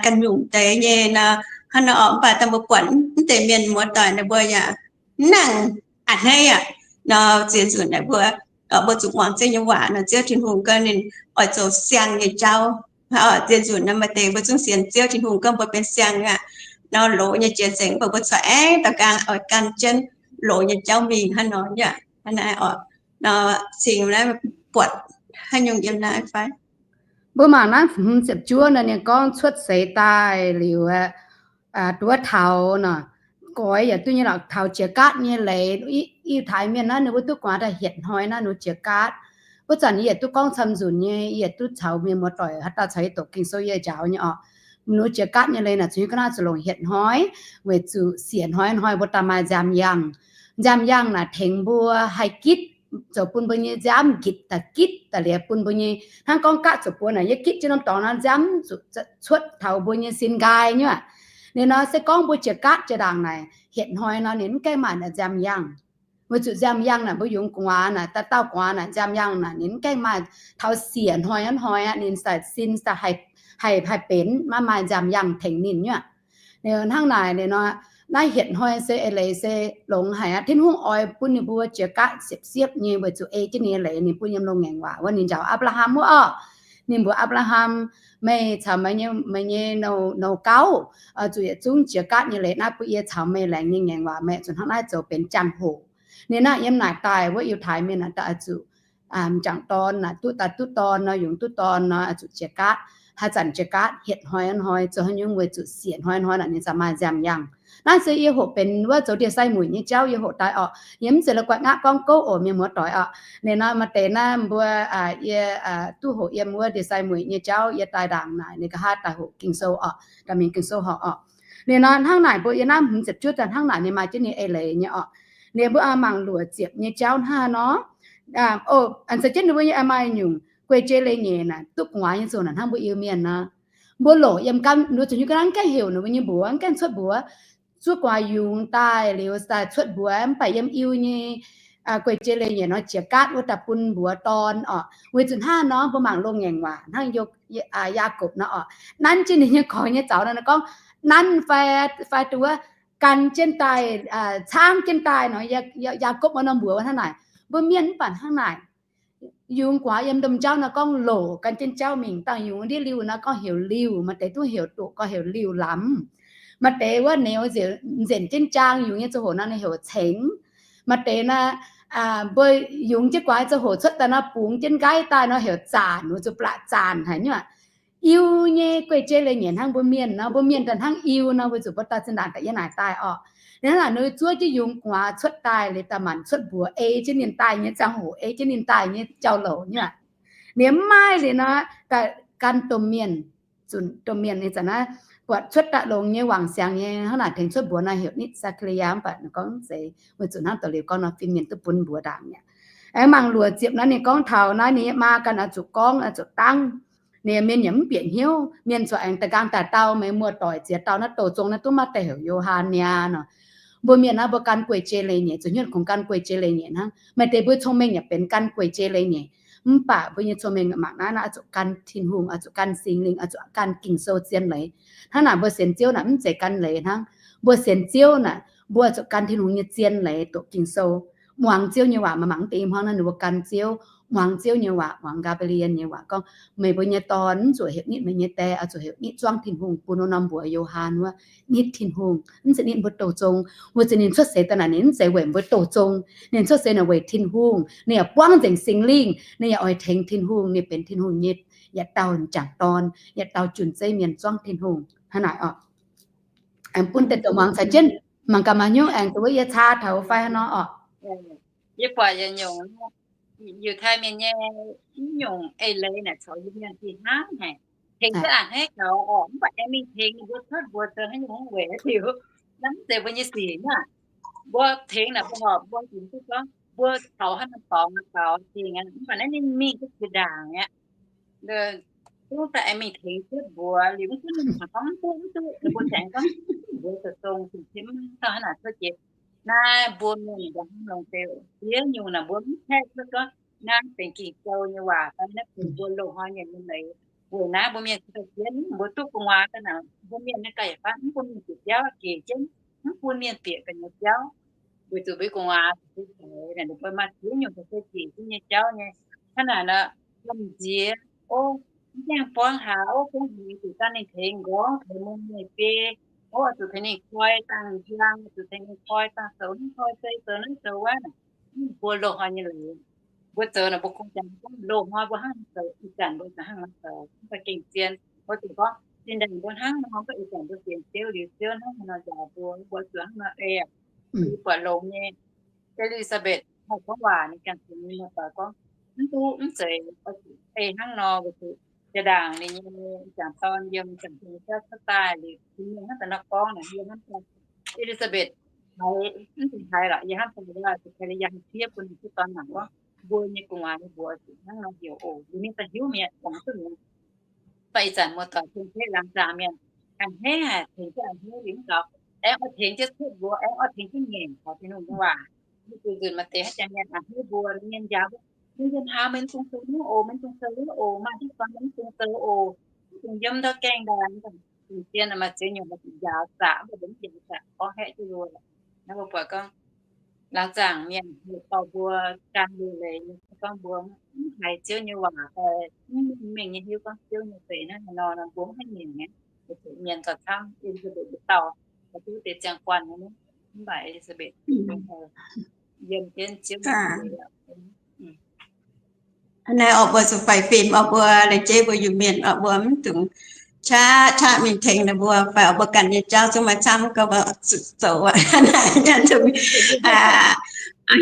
ganh nyungc deix nyei nor. Hnangv nor oc, mv baac daaih mbuo buatc mv deix mienh muoz-doic ninh mbuo yaac mv nangc a'hneiv aqv. Nor ziex nzunc naaic mbuo, mbuo zuqc muangx Ziouv nyei waac nor, Ziouv Tin-Hungh gorngv ninh oix zoux siang nyei jauv. Ziex nzunc naaic maaih deix mbuo zungv sienx Ziouv Tin-Hungh gorngv mbuo benx siang aqv. Nor loz nyei jiex nzengc, mv baac mbuo corc aengx daux ganh oix gan jienv loz nyei jauv mingh hnangv nor aqv. Hnangv naaiv oc, nor cingx naaiv buatc haaix nyungc yiem naaiv fai? Mbuo mangc naaiv hmz ziepc juov nor, ninh gorngv cuotv seix daaih liuz, duqv taux nor, goix yaac duqv nyei lorqc, taux jiex gaatv nyei leiz. Yiutai mienh naaiv ninh mbuo duqv gu'nguaaz daaih hietc hnoi naaiv ninh mbuo jiex gaatv. Wuov zanc yie yietc duqv gorngv camv nzunc nyei, yie yietc duqv caux mienh muoz-doic haaix dauh caux yie doqc Ging-Sou yie njaaux nyei oc. Ninh mbuo jiex gaatv nyei leiz naaic zuqc hiuv ga'naaiv zuqc longc hietc hnoi, weic zuqc siec hnoi hnoi mbuo daaih maaih nziaamv-yangh. Nziaamv-yangh naaic tengx mbuo haih gitv, zoux bun mbuo nyei nziaamv gitv daaih, gitv daaih liuz bun mbuo nyei, hnangv gorngv gaatv zuqc buoz naaic, yie gitv jienv norm dorngx naaiv nziaamv zuqc cuotv taux mbuo nyei sin nqaai nyei aqv. Ninh nor se gorngv mbuo jiex gaatv jiex ndaangc naaic hietc hnoi nor ninh mv gaengh maaih naaic nziaamv-yangh. Weic zuqc nziaamv-yangh naaic mbuo yungz gu'nguaaz naaic, dauh dauh gu'nguaaz naaic nziaamv-yangh naaic ninh mv gaengh maaih taux siec hnoi hnoi aqv, ninh daaih sin daaih haih, haih benx maiv maaih nziaamv-yangh tengx ninh nyei aqv. Hnangv naaic, naaiv hietc hnoi se eix leiz se longx haic aqv. Tin-Hungh oix bun ninh mbuo jiex gaatv siepv-siepv nyei weic zuqc ei jienv ninh nyei leiz ninh bun yiem loz-ngaengc waac wuov. Ninh njaaux Apc^laa^ham wuov oc. Ninh mbuox Apc^laa^ham, Meih caux meih nyei, meih nyei nouh gauv zuqc yietc zungv jiex gaatv nyei leiz naaiv bun yie caux meih laengz nyei ngaengc waac. Meih zuqc hnangv naaiv zoux benx jangx-hoc. Ninh naaiv yiem naaic daaih wuov Yiutai mienh daaih zuqc m'jangc dorn naaic duqv daaih duqv dorn nor, yungz duqv dorn nor, zuqc jiex gaatv. Haaix zanc jiex gaatv hietc hnoi hnoi zoux haaix nyungc weic zuqc siec hnoi hnoi naaic ninh za'gengh maaih nziaamv-yangh. Naaiv se yie hoqc benx wuov zoux ndie-sai mueic nyei jauv yie hoqc daaih oc. Yie mv zeiz la'guaih ngaqv gorngv gouv oc, mienh muoz-doic oc. Ninh nor maaih deix naaiv mbuo, yie duqv hoqc yiem wuov ndie-sai mueic nyei jauv yie daaih ndaangc naaic ninh nqa'haav daaih hoqc Ging-Sou oc, daaih mingh Ging-Sou horpc oc. Ninh nor hnangv naaic mbuo yiem naaiv hmz ziepc juov daaih hnangv naaic ninh maaih jienv ninh eix leiz nyei oc. Ninh mbuo mangc luoqc ziepc nyei jauv hnangv nor, a'nzaax jienv ninh mbuo nyei maaih nyungc guei-jei leiz-nyeic naaic duqv gu'nguaaz nyei zuqc naaic hnangv mbuo Iu-Mienh nor, mbuo lorqc yiem ganh, mbuo zuqc nyei ga'naaiv mv gaengh heuc ninh mbuo nyei mbuox, mv gaengh cuotv mbuox, zuov gu'nguaaz yungz daaih liuz daaih cuotv mbuox. Mv baac yiem Iu nyei guei-jei leiz-nyeic nor jiex gaatv wuov daaih bun mbuox dorn oc. Weic zuqc hnangv nor mbuo mangc loz-ngaengc waac hnangv Yaakopv nor oc, nanv jienv ninh nyei gorx nyei zaux nor gorngv, nanv fai, fai duqv gan jienv daaih, caangv jienv daaih nor. Yaakopv wuov norm mbuox hnangv naaic, mbuo mienh mv baac hnangv naaic. Yungz gu'nguaaz yiem domh jauv nor gorngv loc gan jienv jauv mingh. Dangh yungz ndiev liuh nor gorngv heuc liuh, maaih deix duqv heuc doqc gorngv heuc liuh lamz. Maaih deix wuov nouz nzenc jienv jaang yungz nyei ziangh hoc nor ninh heuc cengx. Maaih deix naaic, mbuo yungz jienv gu'nguaaz ziangh hoc cuotv daaih nor bungx jienv nqaiv daaih nor heuc zaanc, weic zuqc blatc zaanc haic nyei aqv. Iu nyei guei-jei leiz-nyeic hnangv mbuo mienh nor, mbuo mienh daaih hnangv Iu nor, weic zuqc mbuo dauh zinh ndaangc daaih yiem naaic daaih oc. Ninh hnangv naaic ninh zuov jienv yungz gu'nguaaz cuotv daaih liuz daaih manc cuotv mbuox, ei jienv ninh daaih nyei ziangh hoc, ei jienv ninh daaih nyei jauv-louc nyei aqv. Ninh mv maaih liuz nor, daaih gan domh mienh, zunc domh mienh nyei zanc naaiv buatc cuotv daaih longx nyei wangc siangx nyei hnangv naaic tengx cuotv mbuox nor heuc nitv Saa^kaa^li^yaa, mv baac ninh gorngv zeiz weic zuqc hnangv da'liuz gorngv nor fin-mienh duqv bun mbuox ndaangc mi'aqv. Aengx mangc luoqc ziepc naaiv ninh gorngv taux naaiv ninh nyei maa ganh oix zuqc gorngv, oix zuqc dangv. Ninh mienh yaac mv bieqc hnyouv, mienh corc aengx da'nqaang daaih dau, meih muoz-doic ziex dauh naaiv douh zong naaiv duqv maaih deix heuc Yo^han niaa nor. Mbuo mienh naaiv mbuo gan guei-jei leiz-nyeic, zuqc hnyouv kungx gan guei-jei leiz-nyeic hnangv. Maaih deix mbuo cong-mengh yaac benx gan guei-jei leiz-nyeic, mv baac mbuo nyei cong-mengh mangc naaiv, naaiv oix zuqc gan Tin-Hungh, oix zuqc gan Singx Lingh, oix zuqc gan Ging-Sou zien leiz. Hnangv naaic mbuo sienx Ziouv naaic mv zeiz gan leiz hnangv. Mbuo sienx Ziouv naaic mbuo zuqc gan Tin-Hungh nyei zien leiz doqc Ging-Sou, muangx Ziouv nyei waac. Mangc mv deix i hmuangv naaiv ninh mbuo gan Ziouv, muangx Ziouv nyei waac, muangx Ga'bielan nyei waac gorngv, meih mbuo nyei dorn mv zuqc heuc nitv meih nyei die, oix zuqc heuc nitv zuangv Tin-Hungh, bun wuov norm mbuox Yo^han wuov, nitv Tin-Hungh, mv zeiz nitv mbuo douh zong. Weic zuqc ninh cuotv seix daaih naaic ninh mv zeiz weic mbuo douh zong. Ninh cuotv seix naaic weic Tin-Hungh. Ninh yaac buangv nzengc Singx Lingh, ninh yaac oix tengx Tin-Hungh, ninh benx Tin-Hungh nyei yietc dauh m'jangc dorn, yietc dauh jun-zeiv mienh zuangv Tin-Hungh hnangv naaic oc. Aengx bun deix douc muangx caux jienv mangc gaax maaih hnyouv aengx dongh wuov yie caa taux fai hnangv nor oc. Yie buatc yietc nyungc Yiutai Mienh nyei mv nyungc eix leiz naaic caux yie mienh fih hnangv haic. Tengx duqv a'hneiv gaux oc, mv baac aengx mingh tengx ninh mbuo cuotv mbuox zoux haaix nyungc weic haaix diuc, naaiv mv zeiz mbuo nyei sic hnangv. Mbuo tengx naaic mbuo horpc mbuo ginx duqv gorngv mbuo taux haaix norm dorngx gaux tengx, mv baac naaiv ninh mingh duqv jiex ndaangc aqv. Zungv daaih aengx mingh tengx cuotv mbuox liuz mv duqv, ninh gorngv mv duqv, mv duqv, ninh mbuo aengx gorngv mbuox zoux zong, zinh mv dauh hnangv naaic cuotv jiex. Naaiv mbuo mienh mbuo hnangv nor se ziex nyungc naaic mbuo mv haih cuotv gorngv naaiv benx Ging-Sou nyei waac fai naaiv benx mbuo loz-hnoi nyei leiz. Weic naaiv mbuo mienh cingx daaih ziex nyungc mbuo duqv gu'nguaaz daaih naaic, mbuo mienh naaiv ganh yaac fai mv bun mienh bieqc jauv gec jienv, mv bun mienh bieqc ga'naaiv jauv. Weic zuqc mbuo gu'nguaaz se zeix naaic ninh mbuo maaih ziex nyungc se zeix jienv nyei jauv nyei. Hnangv naaic nor, yiem nziex, o, mv gaengh buangv haaix, o, buangv haaix zuqc dangh ninh tengx nqorngv tengx mungh nyei biei, o, zuqc tengx ninh koi dangh njang, zuqc tengx ninh koi dangh zoux naaiv koi zei zoux naaiv zoux wuov naaic. Mbuo loz-hnoi nyei leiz, mbuo zoux naaic mbuo kungx jangx gorngv loz-hnoi mbuo hnangv nor zoux, ih zanc mbuo za'gengh hnangv nor zoux, mv baac gengh zien. Mbuo zuqc gorngv zinh ndaangc mbuo hnangv nor, mv baac ih zanc mbuo sienx Ziouv liuz, Ziouv hnangv nor njaaux mbuo, mbuo zuqc hnangv nor ei aqv. Mbuo buatc longx nyei, E^li^saa^mbetc haih gorngv waac, ninh ganh sienx nyei muoz-doic gorngv, mv duqv, mv zeiz ei hnangv nor, weic zuqc jaa-ndaangc ninh nyei jangc dorn yiem jangc dorn jauv cuotv daaih liuz, ninh mienh hnangv daaih nor gorngv naaic, yie hnamv daaih E^li^saa^mbetc haiz, mv zeiz haiz lorqc, yie hnamv daaih zuqc Kaa^li^yaa haih fiev bun ninh zuqc dorn mangc gorngv mbuo nyei gu'nguaaz ninh mbuo zuqc hnangv nor heuc oc, liuz ninh daaih hiuv mi'aqv, dangx duqv mi'aqv. Mv baac ih zanc muoz-doic cien-ceqv laangz zaangc mienh, a'hneiv haic, tengx jienv a'hneiv liuz mv gaux, aengx oix tengx jienv cuotv mbuox, aengx oix tengx jienv ngaengc taux Tin-Hungh nyei waac. Mv baac nzunc maaih deix haaix jaax mienh a'hneiv mbuo, mienh yaac mbuo, mienh yiem haaix mienh zungv zoux wuov oc, mienh zungv zoux wuov oc, maaih jienv fai mienh zungv zoux oc, mv dungx yiem ndau gaengh ndaangc. Dingc zien maaih ziex nyungc maaih dingc njaaux zaqc, mv baac mv njaaux zaqc gorngv haeqv jienv mbuo. Naaiv mbuo buatc gorngv laangz zaangc mienh heuc dorh mbuo gan liuh leiz nyei gorngv mbuo mv haiz Ziouv nyei waac fai mv mengh nyei hiuv gorngv Ziouv nyei za'eix naaiv haaix nor nor, mbuo mv haih ngaengc nyei. Weic zuqc mienh gauh camv, E^li^saa^mbetc mbuo dauh, duqv deix ziangh guanh nyei, mv baac E^li^saa^mbetc yiem jienv Ziouv nyei za'eix. Naaiv orqc, mbuo zuqc faix fim orqc, mbuo laengz jeiv mbuo Iu-Mienh orqc, mbuo mv dungx qaqv qaqv mingh tengx ninh mbuo, fai orqc mbuo ganh nyei jauv zungv maaih camv, gorngv mbuo zuqc zoux aqv. Naaiv nyanc dongh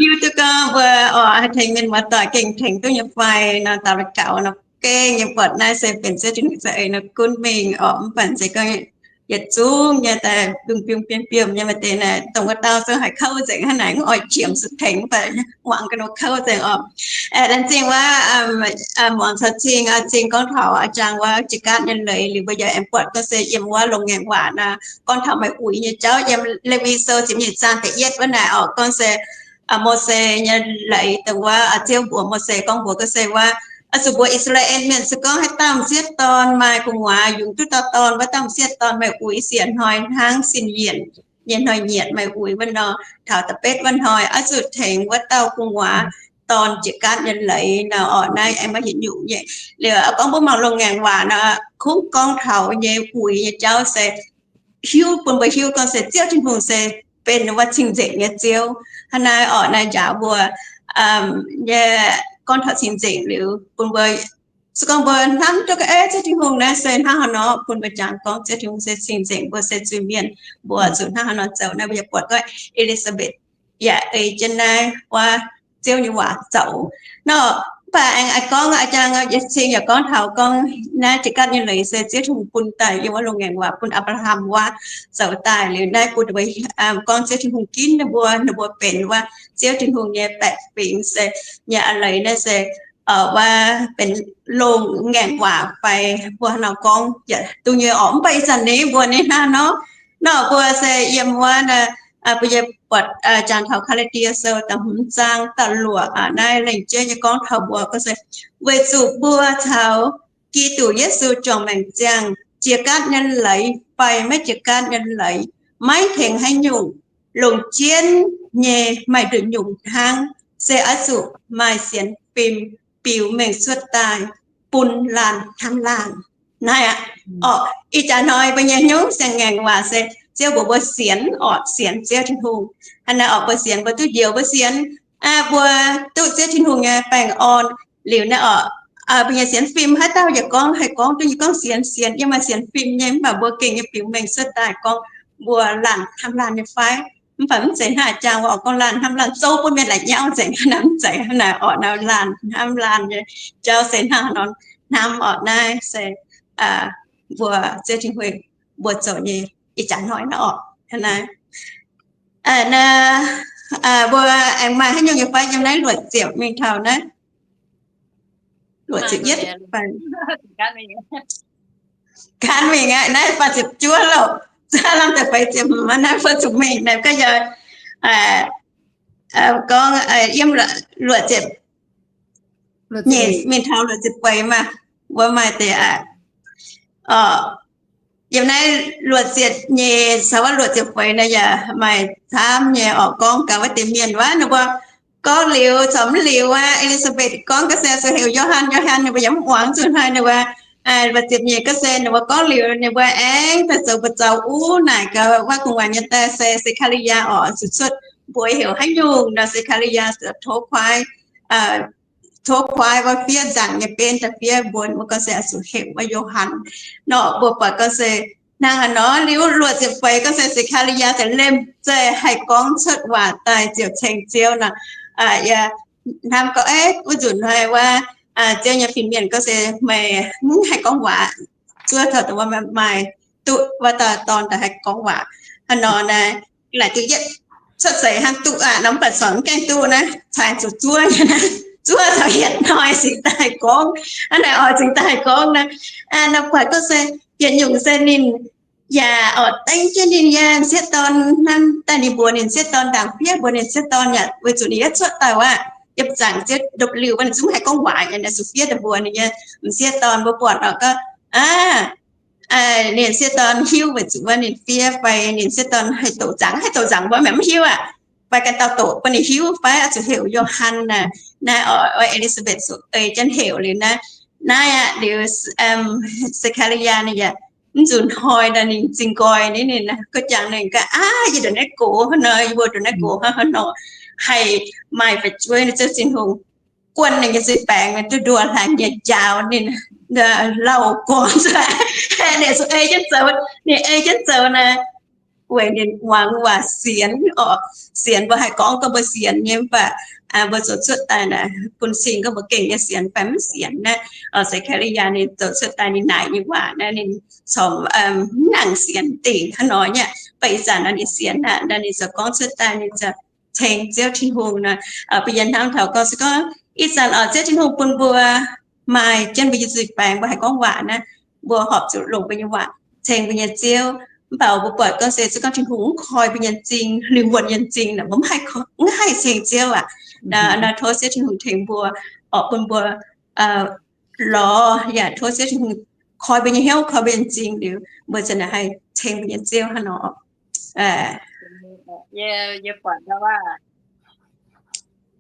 hiuv duqv gorngv mbuo orqc haih tengx mienh muoz-doic gengh tengx duqv nyei fai nor, daux gaux nor, gengh nyei buatc naaiv se benx Ziouv Tin-Hungh za'eix nor gunv mingh orqc, mv baac se gorngv yietc zungv nyei daaih biomv biomv biomv biomv nyei maaih deix naaic, dongh wuov dauh zungv haiz kouv nzengc hnangv naaic, mv oix qiemx zuqc tengx, mv baac wangc ga'naaiv kouv nzengc orqc. Laengz zingh wuov muangx caux zingh, zingh gorngv taux a'jang wuov jiex gaatv nyei leiz liuz, mbuo yaac aengx buatc gorngv se yiem wuov longx ngaengc waac naaic gorngv taux maaih uix nyei jauv yiem Lewi Sou ziepc nyeic zaang da'yietv wuov naaic orqc, gorngv se Mose nyei leiz dongh wuov Ziouv mbuox Mose gorngv mbuox gorngv se wuov, oix zuqc mbuox I^saa^laa^en mienh se gorngv haaix dauh m'sieqv dorn maaih gu'nguaaz yungz duqv dauh dorn, wuov dauh m'sieqv dorn maaih uix siec hnoi hnangv sin yienc nyei hnoi-nyieqc maaih uix wuov nor, taux da'betv wuov hnoi oix zuqc tengx wuov dauh gu'nguaaz dorn jiex gaatv nyei leiz nor orqc. Naaiv aengx maaih yietc nyungc nyei. Liuz gorngv mbuo mangc longx ngaengc waac nor, kungx gorngv taux nyei uix nyei jauv se hiuv bun mbuo hiuv gorngv se Ziouv Tin-Hungh se benx wuov cing-nzengc nyei Ziouv. Hnangv naaiv orqc, naaiv njaaux mbuo nyei gorngv taux cing-nzengc liuz bun mbuo se gorngv mbuo hnamv duqv gorngv, eh, Ziouv Tin-Hungh naaiv se hnangv haaix nor, bun mbuo jangx gorngv Ziouv Tin-Hungh se cing-nzengc, mbuo se zuiz-mienh, mbuo zuqc hnangv haaix nor zoux. Naaiv mbuo yaac buatc gorngv E^li^saa^mbetc yaac ei jienv naaiv wuov Ziouv nyei waac zoux nor. Mv baac aengx gorngv a'jang yietc cing yaac gorngv taux gorngv naaiv jiex gaatv nyei leiz se Ziouv Tin-Hungh bun daaih yiem wuov longx ngaengc waac bun Apc^laa^ham wuov zoux daaih liuz, naaiv bun mbuo gorngv Ziouv Tin-Hungh ginv ninh mbuo, ninh mbuo benx wuov Ziouv Tin-Hungh nyei baeqc fingx se nyei a'leiz naaiv se wuov benx longx ngaengc waac fai mbuo haaix nor gorngv yaac duqv nyei orqc. Mv baac ih zanc ni mbuo ni hnangv nor, nor mbuo se yiem wuov, mbuo yie buatc jangx taux Kaa^laa^die Sou da'hmz zaang da'luoqc naaiv lengc jeiv nyei gorngv taux mbuo gorngv se, weic zuqc mbuo caux Giduc Yesu juangc maengc ziangh, jiex gaatv nyei leiz fai maiv jiex gaatv nyei leiz, maiv tengx haaix nyungc, longc jienv nyei maaih nduqc nyungc hnangv, se oix zuqc maaih sienx fim biux mengh cuotv daaih bun laanh hnamv laanh. Naaiv aqv. Orqc, ih jaax hnoi mbuo nyei hnyouv siang-ngaengc waac se Ziouv mbuox mbuo sienx orqc, sienx Ziouv Tin-Hungh. Hnangv naaiv orqc, mbuo sienx mbuo duqv njoux, mbuo sienx, mbuo duqv Ziouv Tin-Hungh nyei baengh orn. Liuz naaiv orqc, mbuo nyei sienx fim haaix dauh yaac gorngv, haih gorngv duqv nyei gorngv sienx, sienx yiem maaih sienx fim nyei, mv baac mbuo gengh nyei biux mengh cuotv daaih gorngv mbuo laanh hnamv laanh nyei fai? Mv baac mv zeiz hnangv jangx orqc, gorngv laanh hnamv laanh zouv bun mienh la'nyauv nzengc. Hnangv naaiv mv zeiz, hnangv naaiv orqc, naaiv laanh hnamv laanh nyei jauv se hnangv nor hnamv orqc, naaiv se mbuo Ziouv Tin-Hungh mbuo zoux nyei ih jaax hnoi naaiv orqc. Hnangv naaiv, naaiv mbuo aengx maaih haaix nyungc nyei fai yiem naaiv luoqc ziepc mingh taux naaiv luoqc ziepc yietv fai gan mingh aqv, naaiv faah ziepc juov loh, lamh deix feix ziepc hmz, naaiv fai zuqc mingh naaiv ga'youz. gorngv yiem luoqc ziepc nyeic mingh taux luoqc ziepc feix maah, mbuo maaih deix aqv. Yiem naaiv luoqc ziepc nyeic caux wuov luoqc ziepc feix naaiv yaac maaih camv nyei oc, gorngv gaax wuov deix mienh wuov, ninh mbuo gorngv liuz corc mv liuz aqv. E^li^saa^mbetc gorngv ga'sie zuqc heuc Yo^han, Yo^han, ninh mbuo yaac mv muangx. Zuqc hnoi ninh mbuo luoqc ziepc nyeic ga'sie ninh mbuo gorngv liuz, ninh mbuo aengx daaih zoux buoz-zaux uv naaic gaax wuov gu'nguaaic nyei daaih se Se^kaa^li^yaa oc, zuqc cuotv mbuox heuc haaix nyungc nor, Se^kaa^li^yaa tov kuaaiv, tov kuaaiv wuov fiev nzaangc nyei benv da'fiev mbuox ninh mbuo ga'sie zuqc heuc wuov Yo^han nor. Mbuo buatc ga'sie hnangv haaix nor, liuz luoqc ziepc feix ga'sie Se^kaa^li^yaa se liemh zeih haih gorngv cuotv waac daaih ziouc ceng Ziouv nor. Yaac hnamv gorngv, wuov nzunc hnoi wuov Ziouv nyei fin-mienh ga'sie meih mv haih gorngv waac, zuov taux dongh wuov maaih duqv wuov dauh dorn daaih haih gorngv waac haaix nor naaic. Laaic duqv yietv cuotv seix hnangv duqv aqv, norm baac corc mv gaengh duqv naaiv, cingx zuqc zuov nyei naaiv, zuov taux yietc hnoi cingx daaih haih gorngv. Hnangv naaic oix cingx daaih haih gorngv naaiv. Nor buatc gorngv se yietc nyungc se ninh yaac oix dengv jienv ninh nyei m'sieqv dorn hnangv daaih ninh mbuox ninh m'sieqv dorn ndaangc fiev, mbuox ninh m'sieqv dorn yaac weic zuqc ninh yietv cuotv daaih wuov, yiem zaangc Ziouv ndopv-liuh wuov ninh zungv haih gorngv waac nyei, naaiv zuqc fiev daaih mbuox ninh nyei m'sieqv dorn. Mbuo buatc oc gorngv aav, ninh m'sieqv dorn hiuv weic zuqc wuov ninh fiev fai ninh m'sieqv dorn haih doqc nzaangc, haih doqc nzaangc mbuo mv hiuv aqv. Fai ganh dauh doqc bun ninh hiuv fai oix zuqc heuc Yo^han naaic. Naaiv oix E^li^saa^mbetc zuqc ei jienv heuc liuz naaiv. Naaiv aqv, liuz Se^kaa^li^yaa ninh yaac mv nzunc hnoi nor ninh zingh nqoi ninh, ninh gorngv jangx ninh gaax, aav, yie ndongc naaiv gox hnangv nor, yie mbuo ndongc naaiv gox hnangv haaix nor, haih maaih fu'jueiv ninh Ziouv Tin-Hungh guon ninh nyei nzipc baengx duqv nduoh hlaax nyieqc njaaux ninh, lauh gorngv zuqc, ninh zuqc ei jienv zoux, ninh ei jienv zoux naaic, weic ninh muangx waac sienx oc. Sienx mbuo haih gorngv gorngv mbuo sienx nyei, mv baac mbuo zoux cuotv daaih naaic bun cing gorngv mbuo gengh nyei sienx fai mv sienx naaiv. Se^kaa^li^yaa ninh zoux cuotv daaih ninh naaic nyei waac naaiv ninh corc mv nangc sienx dingc hnangv nor nyei. Mv baac ih zanc nor ninh sienx aqv, nor ninh ziouc gorngv cuotv daaih ninh ziouc ceng Ziouv Tin-Hungh nor. Bun yie hnamv taux gorngv se gorngv ih zanc oc, Ziouv Tin-Hungh bun mbuo maaih jienv mbuo nyei nzipc baengx, mbuo haih gorngv waac naaiv, mbuo horpc zuqc longc mbuo nyei waac ceng mbuo nyei Ziouv. Mv baac mbuo buatc gorngv se se gorngv Tin-Hungh mv koi mbuo nyei m'zing, lingh wuonh nyei m'zing naaic, mbuo mv haih ceng Ziouv aqv. Nor tov Ziouv Tin-Hungh tengx mbuo, oc, bun mbuo lorz yaac tov Ziouv Tin-Hungh koi mbuo nyei hnyouv, koi mbuo nyei m'zing liuz, mbuo ziouc haih ceng mbuo nyei Ziouv hnangv nor. Yie buatc ndau aav,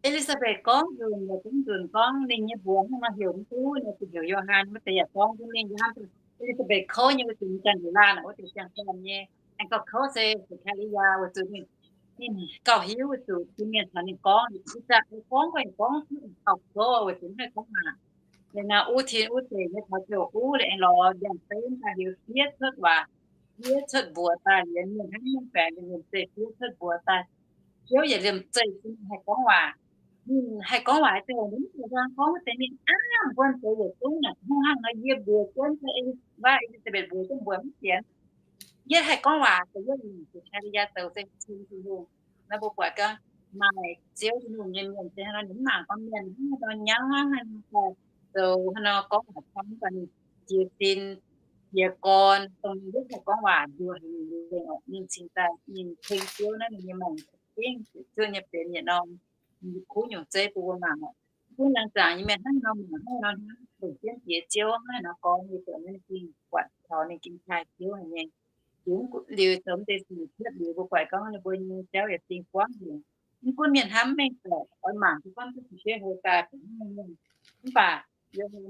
E^li^saa^mbetc gorngv nzunc, yaac zungv nzunc gorngv ninh nyei mbuox hnangv nor heuc mv duqv, ninh zuqc heuc Yo^han. Wuov deix yaac gorngv duqv mingh, Yo^han, E^li^saa^mbetc kouv nyei, weic zuqc ninh ganh heuc laanh, wuov deix siang-dorn nyei. Aengx gauh kouv se Ze^kaa^li^yaa, weic zuqc ninh, ninh gauh hiuv weic zuqc fin-mienh caux ninh gorngv, ninh ih zanc gorngv, gorngv, gorngv gauh kouv weic zuqc mv haih gorngv waac. Liuz nor uv tin uv deic nyei taux ziouc uv liuz aengx lorz ndiangx-benv daaih liuz fiev cuotv waac, fiev cuotv mbuox daaih, liuz mienh hnangv mienh baengc liemh zeih fiev cuotv mbuox daaih. Ziouv yaac liemh zeih bun ninh haih gorngv waac. Ninh haih gorngv waac ziouc mv zuqc nzang gorngv wuov deix mienh, aav, mbuo deix yietc zungv naaic hnangv haaix nor yie mbuox jienv, waac E^li^saa^mbetc mbuox jienv mbuo mv sienx. Yie haih gorngv waac, dongh yie Ze^kaa^li^yaa zoux se ceng Tin-Hungh. Naaiv mbuo buatc gorngv maaih Ziouv Tin-Hungh nyei mienh se hnangv nor, ninh mv mangc gorngv mienh hnangv haaix nor nyauv, hnangv haaix nor zoux, hnangv haaix nor gorngv waac camv, daaih ninh jiez sin, jiez gorn, dongh ninh mv haih gorngv waac nduoh haic ninh, ninh cingx daaih ninh ceng Ziouv naaiv ninh nyei maengc za'gengh zuqc Ziouv nyei benx yietc norm kuv nyungc zeiv bun mbuo mangc oc. Mv gunv laangz zaangc nyei mienh hnangv nor mangc hnangv nor hnangv, longc jienv jiex Ziouv hnangv nor gorngv, yie buatc naaiv ninh gengh buatc taux ninh gengh taaih Ziouv haic nyei. Liuz zoux mv deix sic cuotv liuz, mbuo buatc gorngv ninh mbuo nyei jauv yaac zingh buangv haic. Mv gunv mienh hnamv mengh baeqc oix mangc duqv gorngv duqv fu'jueiv hlo daaih baac mv, mv baac Yo^han,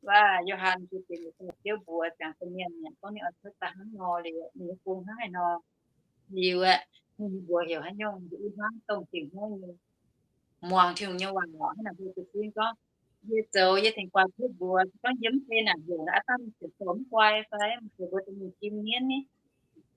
waac Yo^han se benx yietc dauh Ziouv mbuox ziangx da'mienh mi'aqv, gorngv ninh oix cuotv daaih hnangv nor liuz, ninh nyei gong hnangv haaix nor liuz aeqv, ninh mbuox heuc haaix nyungc, nduqc i hmuangv dongh dingc hnyouv nyei, muangx Tin-Hungh nyei waac hnangv naaic. Mbuo za'gengh gorngv, yie zoux yie tengx guaax cuotv mbuox, se gorngv yie mv bei naaic heuc naaic, aav dangh mienh ziouc dorh mv guai fai mienh ziouc mbuo dongh mienh kim mienv ni,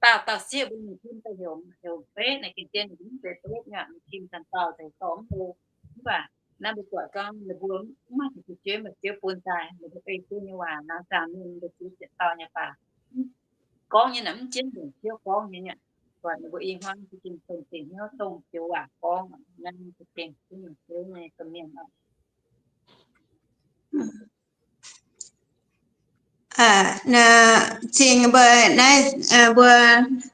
dauh dauh sieqv mbuo mienh kim daaih heuc, heuc beqv naaic, gengh zien ninh mv zeiz beqv nyei, mienh kim ganh dauh deix dorh mv bei. Mv baac naaiv mbuo buatc gorngv ninh mbuo mv maaih fu'jueiv, maaih Ziouv bun daaih, ninh mbuo ei Ziouv nyei waac, laangz zaangc mienh mbuo ziux ziepc dauh nyei baac gorngv nyei naaic mv jienv nzengc Ziouv gorngv nyei. Buatc ninh mbuo i hmuangv za'gengh dongh dingc hnyouv dongh joux waac gorngv, naaiv za'gengh duqv mingh Ziouv nyei domh mienh oc. Cingx mbuo naaiv, mbuo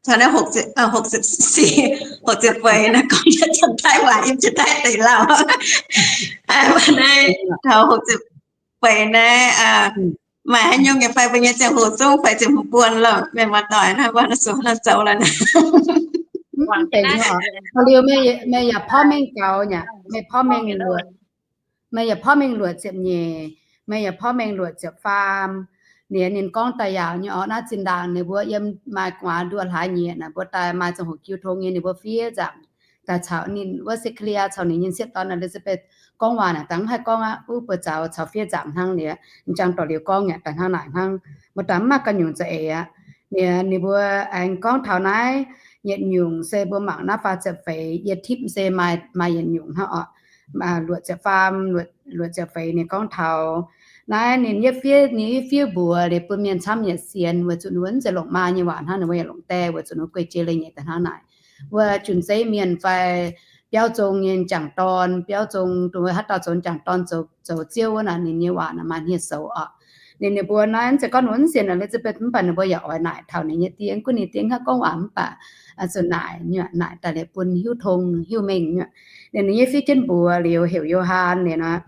taux naaiv หกสิบ หกสิบสี่ หกสิบ feix naaiv gorngv yietc ziepc Taiv waac yiem ziepc Taiv deix lauh. Mbuo naaiv taux หกสิบ feix naaiv maaih haaix nyungc nyei fai mbuo nyei ziangh hoc zungv fai ziepc hmz buonc lorqc, mienh muoz-doic naaiv mbuo naaiv sung naaiv zoux lorqc. Mv deix nyei oc. Liuz meih yaac porv mengh gaux nyei, meih porv mengh luoqc, meih yaac porv mengh luoqc ziepc nyeic, meih yaac porv mengh luoqc ziepc faam. Ninh, ninh gorngv daaih yaauc nyei oc. Naaiv zinh ndaangc ninh mbuo yiem maaih gu'nguaaz nduoh hlaax nyieqc naaic, mbuo daaih maaih ziangh hoc jiu tong nyei, ninh mbuo fiev nzaangc daaih caux ninh wuov Za'kaalia caux ninh nyei sieqv dorn Elizabeth gorngv waac naaic, dangh mv haih gorngv aqv. Wuov buoz zaux caux fiev nzaangc hnangv liuz, m'jangc dorh liuz gorngv yaac daaih hnangv naaic hnangv. Mbuo daaih mv maaih ganh nyungc za'eix aqv. Ninh, ninh mbuo aengx gorngv taux naaiv yietc nyungc se mbuo mangc naaiv faah ziepc feix, yie tipv se maaih, maaih yietc nyungc hnangv oc. Luoqc ziepc faam, luoqc ziepc feix ninh gorngv taux naaiv ninh yietv fiev, ninh yietv fiev mbuox liuz bun mienh camv yietc sienx, weic zuqc ninh mbuo mv zeiz longc maa nyei waac hnangv, ninh mbuo yaac longc die, weic zuqc ninh mbuo guei jiex leiz-nyeic daaih hnangv naaic. Wuov junc zeiv mienh fai biauv zong nyei m'jangc dorn, biauv zong dongh wuov haaix dauh zoux m'jangc dorn zoux, zoux ziouv wuov naaic, ninh nyei waac naaic maaih hniev-soux oc. Ninh, ninh mbuo naaiv mv zeiz gorngv ninh mbuo mv sienx Elizabeth, mv baac ninh mbuo yaac oix naaic taux ninh nyei die, gunv ninh die haaix gorngv waac mv baac zuqc naaic nyuoqc, naaic daaih liuz bun hiuv tong hiuv mengh nyuoqc. Ninh, ninh nyei fiev jienv mbuox liuz heuc Yo^han liuz nor,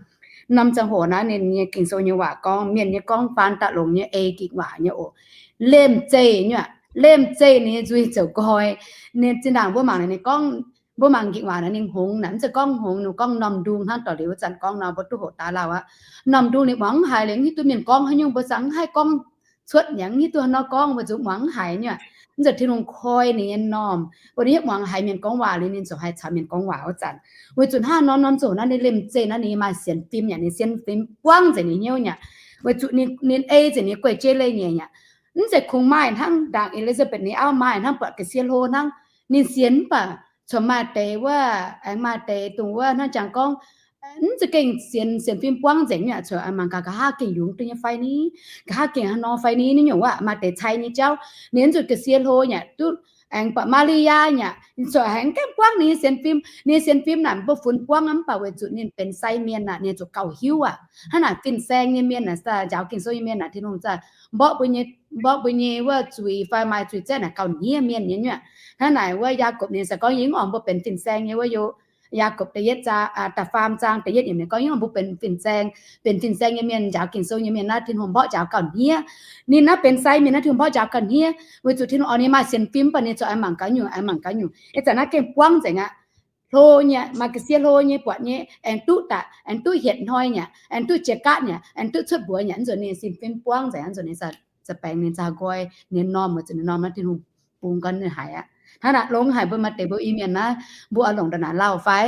norm ziangh hoc naaiv ninh nyei Ging-Sou nyei waac gorngv, mienh nyei gorngv faan daaih longx nyei ei ging waac nyei oc. Lemh zeih nyuoqc, lemh zeih ninh nyei nzuih ziouc nqoi. Ninh zinh ndaangc mbuo mangc ninh gorngv, mbuo mangc ging waac naaic ninh hngongx naaic, mv zeiz gorngv hngongx, ninh gorngv norm ndung hnangv dorh liuz wuov zanc gorngv nor, mbuo duqv hoqc daaih lauh aqv. Norm ndung ninh muangx mv haiz liuz, mv hiuv duqv mienh gorngv haaix nyungc, mbuo zungv mv haih gorngv cuotv, yaac mv hiuv duqv haaix nor gorngv, mbuo zungv muangx mv haiz nyuoqc. Mv zeiz Tin-Hungh koi ninh nyei normh, bun ninh hiuv muangx haiz mienh gorngv waac liuz ninh ziouc haih caux mienh gorngv waac wuov zanc. Weic zuqc hnangv norm norm ziangh hoc naaiv ninh lemh zeih naaiv ninh maaih sienx fim yaac ninh sienx fim buangv nzengc ninh hnyouv yaac, weic zuqc ninh, ninh ei nzengc ninh guei jeiv leiz-nyeic yaac. Mv zeiz kungx maaih hnangv ndaangc Elizabeth ninh auv maaih hnangv, buatc ga'sie hlo hnangv. Ninh sienx mv baac corc maaih deix wuov, aengx maaih deix dongh wuov hnangv jangx gorngv, mv zeiz gengh sienx, sienx fim buangv nzengc nyuoqc, corc mangc gaax nqa'haav gengh yungz duqv nyei fai ni, nqa'haav gengh haaix nor fai ni, naaiv nyungc wuov maaih deix cai nyei jauv. Ninh zuqc ga'sie hlo yaac duqv, aengx buatc Maa^li^yaa yaac corc aengx gaengh buangv ninh nyei sienx fim. Ninh nyei sienx fim naaic mbuo funx buangv mv baac weic zuqc ninh benx sai mienh aqv, ninh zuqc gauh hiuv aqv. Hnangv naaic fin-saeng nyei mienh naaic, njaaux Ging-Sou nyei mienh naaic, Tin-Hungh zaqc mborqv mbuo nyei, mborqv mbuo nyei wuov zuiz fai maaih zuiz zaeqv naaic gauh hniev mienh nyei nyuoqc. Hnangv naaic wuov Yaakopv ninh se gorngv, yie mv oix mbuo benx fin-saeng nyei wuov, Yaakopv da'yietv zaang, da'faam zaang da'yietv yiemc ninh gorngv, yie mv oix mbuo benx fin-saeng, benx fin-saeng nyei mienh, njaaux Ging-Sou nyei mienh naaiv Tin-Hungh mborqv njaaux gauh hniev. Ninh naaiv benx sai mienh naaiv Tin-Hungh mborqv njaaux gauh hniev, weic zuqc Tin-Hungh orn ninh maaih sienx fim, mv baac ninh corc aengx mangc gaax nyungc, aengx mangc gaax nyungc. Ih zanc naaiv gengh buangv nzengc aqv. Hlo nyei, maaih ga'sie hlo nyei, buatc nyei, aengx duqv daaih, aengx duqv hietc hnoi nyei, aengx duqv jiex gaatv nyei, aengx duqv cuotv mbuox nyei, mv nzunc ninh sienx fim buangv nzengc, mv nzunc ninh za'baengx ninh zaqc nqoi, ninh normh, weic zuqc ninh normh naaiv Tin-Hungh bungx gan ninh haiz aqv. Hnangv naaic longx haic mbuo maaih deix mbuo Iu-Mienh naaiv, mbuo oix longc ndongc naaic lauh fai,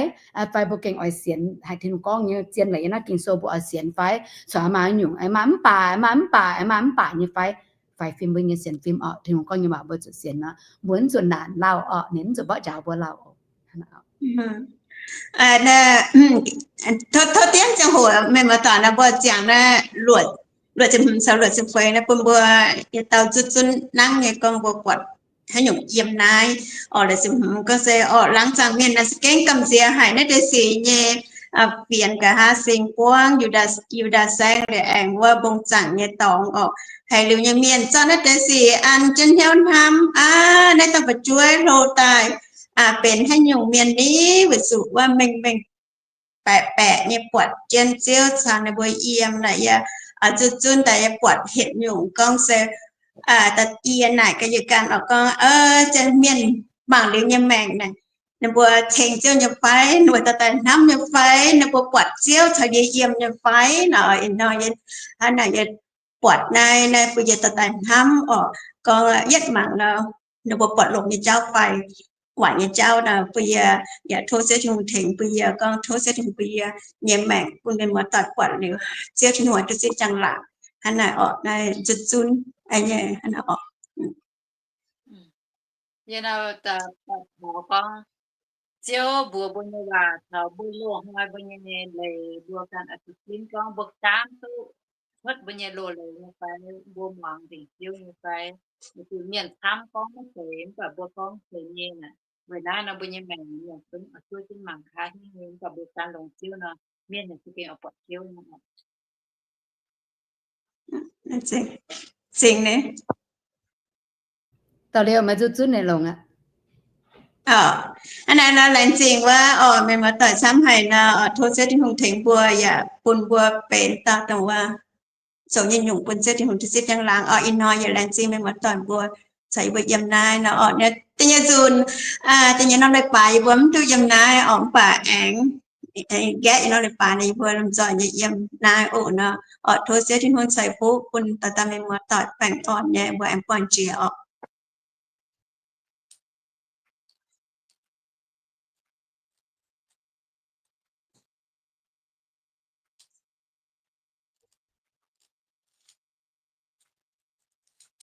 fai mbuo gengh oix sienx haic Tin-Hungh gorngv nyei zien leiz yiem naaiv Ging-Sou mbuo oix sienx fai, corc maaih nyungc aengx maaih mv baac, maaih mv baac, aengx maaih mv baac nyei fai, faix fim mbuo nyei sienx fim orqc. Tin-Hungh gorngv nyei waac mbuo zuqc sienx nor, mbuo mv zuqc naanc lauh orqc, ninh mv zuqc mborqv njaaux mbuo lauh oc. Tov, tov dienv ziangh hoc mienh muoz-doic naaiv mbuo ziangx naaiv luoqc, luoqc ziepc hmz caux luoqc ziepc feix naaiv bun mbuo yietc dauh zuqv zunv nangv nyei gorngv mbuo buatc haaix nyungc yiem naaiv. Orqc, luoqc ziepc hmz gorngv se orqc, laangz zaangc mienh naaic za'gengh gamh nziex haic naaiv deix sic nyei fienx nqa'haav sing buangv Yu^ndaa, Yu^ndaa saengv liuz aengx wuov mbong zaangc nyei dorngx orqc. Haiz liuz nyei mienh zorqv naaiv deix sic an jienv hnyouv hnamv aqv. Naaiv dauh fu'jueiv hlo daaih benx haaix nyungc mienh ni? Weic zuqc wuov mengh mengh baeqc baeqc nyei buatc jienv Ziouv caux ninh mbuo yiem naaic, yie zuqc zunv daaih yie buatc hietc nyungc gorngv se, yie naaic gaax yietc ganh orqc gorngv, mienh mangc liuz nyei maengc naaic, ninh mbuo tengx Ziouv nyei fai, ninh mbuo dorh daaih hnamv nyei fai, ninh mbuo buatc Ziouv caux yie yiem nyei fai nor, ih hnoi yie, hnangv naaic yie buatc naaiv, naaiv bun yie dorh daaih hnamv orqc. Gorngv yietv mangc nor, ninh mbuo buatc longx nyei jauv fai, guangc nyei jauv nor, bun yie yaac tov Ziouv Tin-Hungh tengx bun yie, gorngv tov Ziouv Tin-Hungh bun yie nyei maengc bun mienh muoz-doic buatc liuz, Ziouv Tin-Hungh duqv zipv njang-laangc. Hnangv naaic orqc, naaiv zuqc zunv nyei hnangv naaic orqc. Yie nor, taux gorngv, Ziouv mbuox mbuo nyei waac taux mbuo loz-hnoi mbuo nyei leiz, mbuo ganh oix zuqc ginv gorngv mbuo gaamv duqv cuotv mbuo nyei loz-leiz nyei fai, mbuo muangx nzengc Ziouv nyei fai. Weic zuqc mienh camv gorngv maiv zeiz, mv baac mbuo gorngv zeiz nyei naaic. Weic naaiv nor mbuo nyei maengc mienh zungv oix zuov jienv mangc nqa'haav hingv nyei, mv baac mbuo gan longx Ziouv nor, mienh naaic za'gengh oix buatc Ziouv nor. Zingh nyei. Da'liouh maiv zuqc zunv nyei longx aqv. Hnangv naaiv nor laengz zingh wuov oc, mienh muoz-doic camv haic nor, oc, tov Ziouv Tin-Hungh tengx mbuo yaac bun mbuo benx dauh dongh wuov zoux nyei nyungc bun Ziouv Tin-Hungh da'zipv njang-laangc oc. Ih hnoi yaac laengz zingh mienh muoz-doic mbuo caux yie mbuo yiem naaiv nor oc. Da'nyeic nzunc, da'nyeic norm leiz-baaix yie mbuo mv duqv yiem naaiv oc, mv baac aengx nqaeqv norm leiz-baaix nor yie mbuo lomh nzoih nyei yiem naaiv oc nor. Oc, tov Ziouv Tin-Hungh ceix fuqv bun dauh dauh mienh muoz-doic baengh orn nyei, mbuo aengx buangh jiex oc.